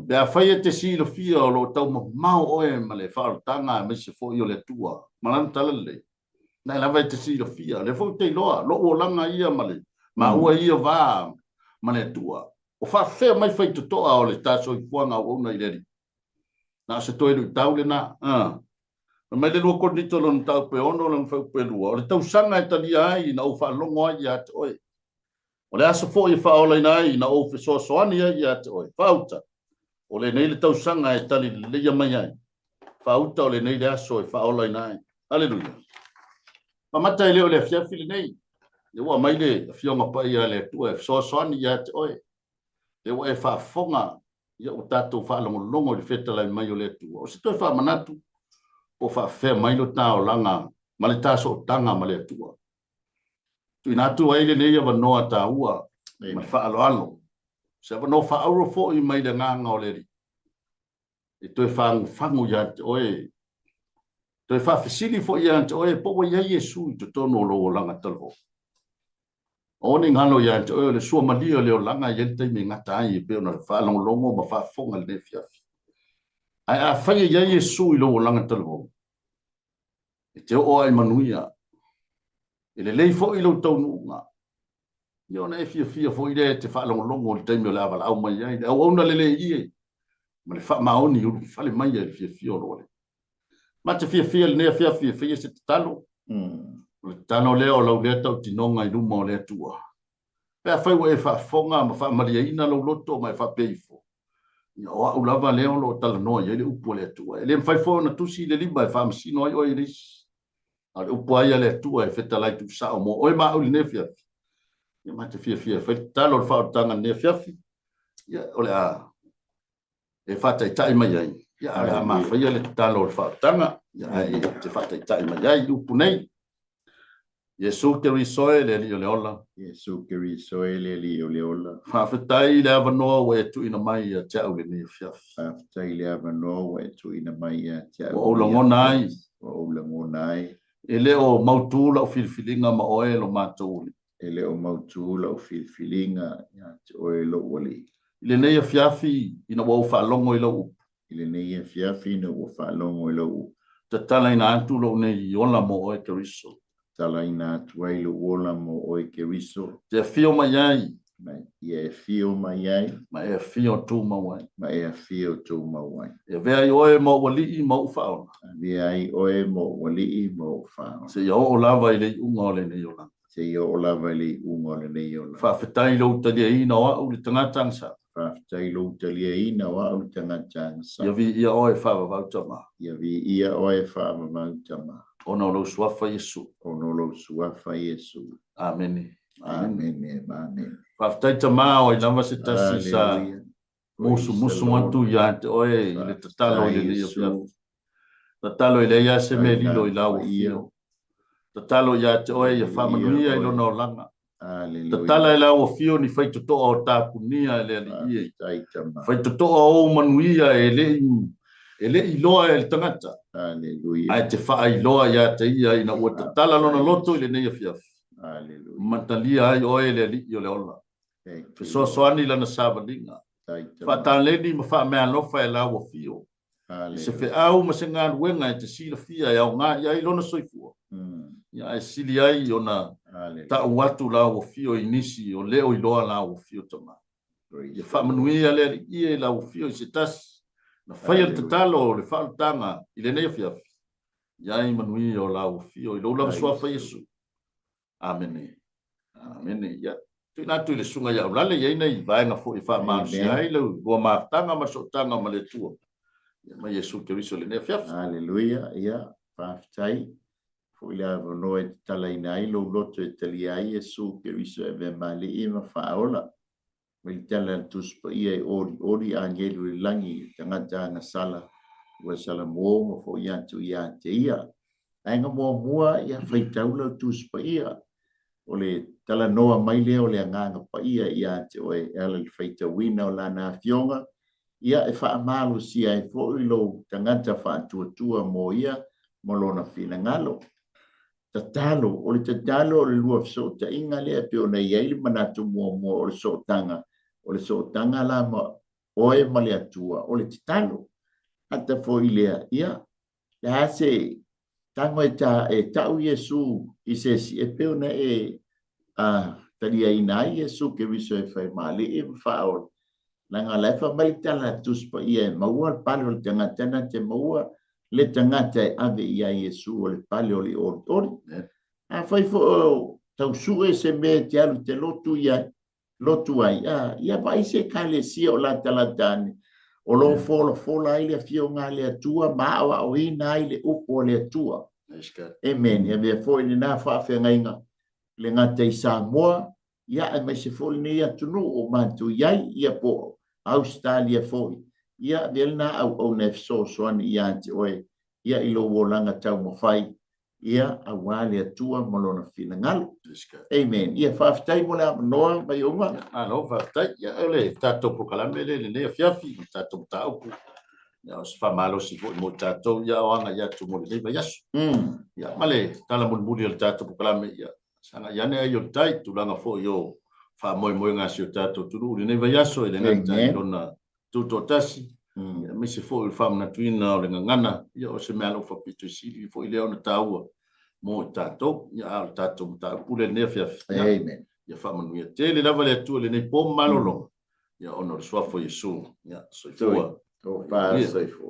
Pe afai e te silafia o lo o taumamao oe ma le faaolataga aemaise foi o le Atua ma Lana talalelei, na lava e te silafia, o lea foi ou te iloa, lou olaga ia ma le maua ia va ma le Atua. O faafefea mai faitotoa o le ta soifuaga auauna i le Alii? Na o se toe luitau lena. Fai mai le 2 Korinito lona mataupu e 6 lona fuaiupu e 2, o le tausaga e talia ai ina ou faalogo ai ia te oe. O le aso foi e faaolaina ai ina ou fesoasoani ai ia te oe. Faauta, o lenei le tausaga e tali leleia mai ai. Faauta, o lenei le aso e faaolaina ai. Aleluia. Faamata e le o le afiafi lenei. Lea ua aumai le Afioga Paia a le Atua e fesoasoani ia te oe. Lea ua e faafofoga, ia ua tatou faalogologo i le fetalai mai o le Atua. O se toe faamanatu, po o faafefea mai lo ta olaga ma le ta sootaga ma le Atua. Tuuina atu ai lenei avanoa taua ma le faaaloalo, se avanoa faauro foi mai le agaga o le Alii, e toe fagufagu ia te oe, toe faafesili foi ia te oe po ua i ai Iesu i totonu o lou olaga talavou. Aua ne i galo ia te oe o le suamalie o le olaga e i ai le taimi e gata ai e pei ona faalogologo ma faafofoga i lenei afiafi. Ae afai e i ai Iesu i lou olaga talavou, e te oo lava i manuia, e lelei foi lou taunuuga. Ia ona e fiafia foi lea e te faalogologo i le taimi o le a valaau mai ai le auauna lelei e ma le faamaoni i ulufale mai ai le fiafia o lou Alii. Ma te fiafia i lenei afiafi e faia se tatalo. O le tatalo lea o lau lea tautinoga i luma o le Atua. Pe afai ua e faafofoga ma faamalieina lou loto ma e faapea ifo, ia o au lava lea o lo o talanoa i ai le upu a le Atua. E le mafai foi ona tusi i le lima e faamasino ai oe i le isi. A o le upu lava ia a le Atua e fetalai tuusao mo oe ma au i lenei afiafi. Ia ma te fiafia e fai le tatalo o le faaolataga i lenei afiafi. Ia o le a e faataitai mai ai, ia a o le a mafaia le tatalo o le faaolataga, ia ae e te faataitai mai ai i upu nei. Iesu Keriso e le Alii o le ola. Iesu Keriso e le Alii o le ola. Faafetai i le avanoa ua e tuuina mai ia te au i lenei afiafi. Faafetai i le avanoa ua e tuuina mai ia te au. Ua ou lagona ai. Ua ou lagona ai. E le o mautu lau filifiliga ma oe lo matou Alii. E le o mautu lau filifiliga ia te oe lou Alii. I lenei afiafi ina ua ou faalogo i lau upu. I lenei afiafi ina ua faalogo i lou upu. Tatalaina atu lou nei ola mo oe Keriso. Tatalaina atu ai lou ola mo oe Keriso. Te afio mai ai. Ma ia e afio mai ai. Ma e afio tumau ai. Ma e afio tumau ai. E avea ai oe ma ou alii ma ou faaola. Avea ai oe ma ou alii ma ou faaola. Seia oo lava i le iuga o lenei olaga. Seia oo lava i le iuga o lenei olaga. Faafetai i lou taliaina o au le tagata agasala. Faafetai i lou taliaina o au le tagata agasala. Ia viia oe faavavau Tama. Ia viia oe faavavau Tama. Ona o lou suafa Iesu. Ona o lou suafa Iesu. Amene. Amene. Amene. Faafetai Tama o ai lava se tasi sa musumusu atu ia te oe i le tatalo i lenei afiafi. Tatalo e leai lava se mea e lilo i lau afio. Tatalo ia te oe ia faamanuia i lona olaga. Tatala e lau afio ni faitotoa o tapunia e le Alii e. Faitotoa ou manuia e le i iloa e le tagata. Ae te faailoa ia te ia ina ua tatala lona loto i lenei afiafi. Matalia ai oe le Alii o le ola. Fesoasoani i lana savaliga. Faataleni ma faameaalofa e lau afio. I se feau ma se galuega e te silafia e aoga i ai lona soifua, ia ae sili ai ona tau atu lau afio i nisi o le o iloa lau afio Tama. Ia faamanuia le Alii e i lau afio i se tasi na faia le tatalo o le faaolataga i lenei afiafi, i ai manuia o lau afio i lou lava suafa Iesu. Amene. Amene. Ia, tuuina atu i le Susuga ia Aulale, i ai nai vaega foi e faamalosia ai lau lua mafutaga ma le sootaga ma le Atua. Ia, ma Iesu Keriso i lenei afiafi. Haleluia. Ia, faafetai foi le avanoa e tatalaina ai lou loto e talia ai Iesu Keriso e avea ma Alii ma Faaola. Mai le tala a le Tusi Paia e olioli agelu i le lagi i le tagata agasala ua salamo ma foi atu ia te ia. Vaega muamua, ia faitau lau Tusi Paia. O le talanoa mai lea o le Agaga Paia ia te oe e ala i le faitauina o Lana Afioga, ia e faamalosia ai foi lou tagata faatuatua mo Ia ma Lona finagalo. Tatalo, o le tatalo o le lua fesootaiga lea e pei ona i ai le manatu muamua o le sootaga, o le sootaga la ma oe ma le Atua, o le tatalo. Ata foi lea, ia, le a se tago e ta, e tau Iesu i se isi, e pei ona e a, taliaina ai Iesu Keriso e fai ma Alii ma Faaola. Leaga o la e fai mai le tala a le Tusi Paia e maua le pale o le tagata na te maua le tagata e ave i ai Iesu o le pale o le olioli. Afai foi o tau sue se mea e te alu i te lotu i ai, lotu ai, a, ia vaai se ekalesia o latalata ane, o lo o folafola ai le Afioga a le Atua ma aoaoina ai le upu a le Atua. Amen. E avea foi lena faafeagaiga le gata i Samoa, ia aemaise foi lenei atunuu o matou i ai, ia po o Ausetalia foi, ia avea lena auauna e fesoasoani ia te oe, ia i lou olaga taumafai, ia aua le Atua ma Lona finagalo. Amen. Ia faafetai mo le avanoa, Maiuga. Ia, malo faafetai. Ia, o le tatou polokalame lea i lenei afiafi ma le tatou mataupu, ia, o se faamalosi foi mo tatou, ia, o agai atu mo lenei vaiaso. Ia, ma le tala mulimuli o le tatou polokalame, ia, sagai ane ai o le tai, tulaga foi o faamoemoega a si o tatou atunuu i lenei vaiaso, e le gata i lona tutoatasi, aemaise foi o le faamanatuina o le gagana, ia o se meaalofa pito i sili foi lea ona taua mo i tatou. Ia, a o le tatou mataupu lea i lenei afiafi. Amen. Ia faamanuia tele lava le Atua i lenei po ma malologa, ia ona o le suafa o Iesu. Ia, soifua. Tofa soifua.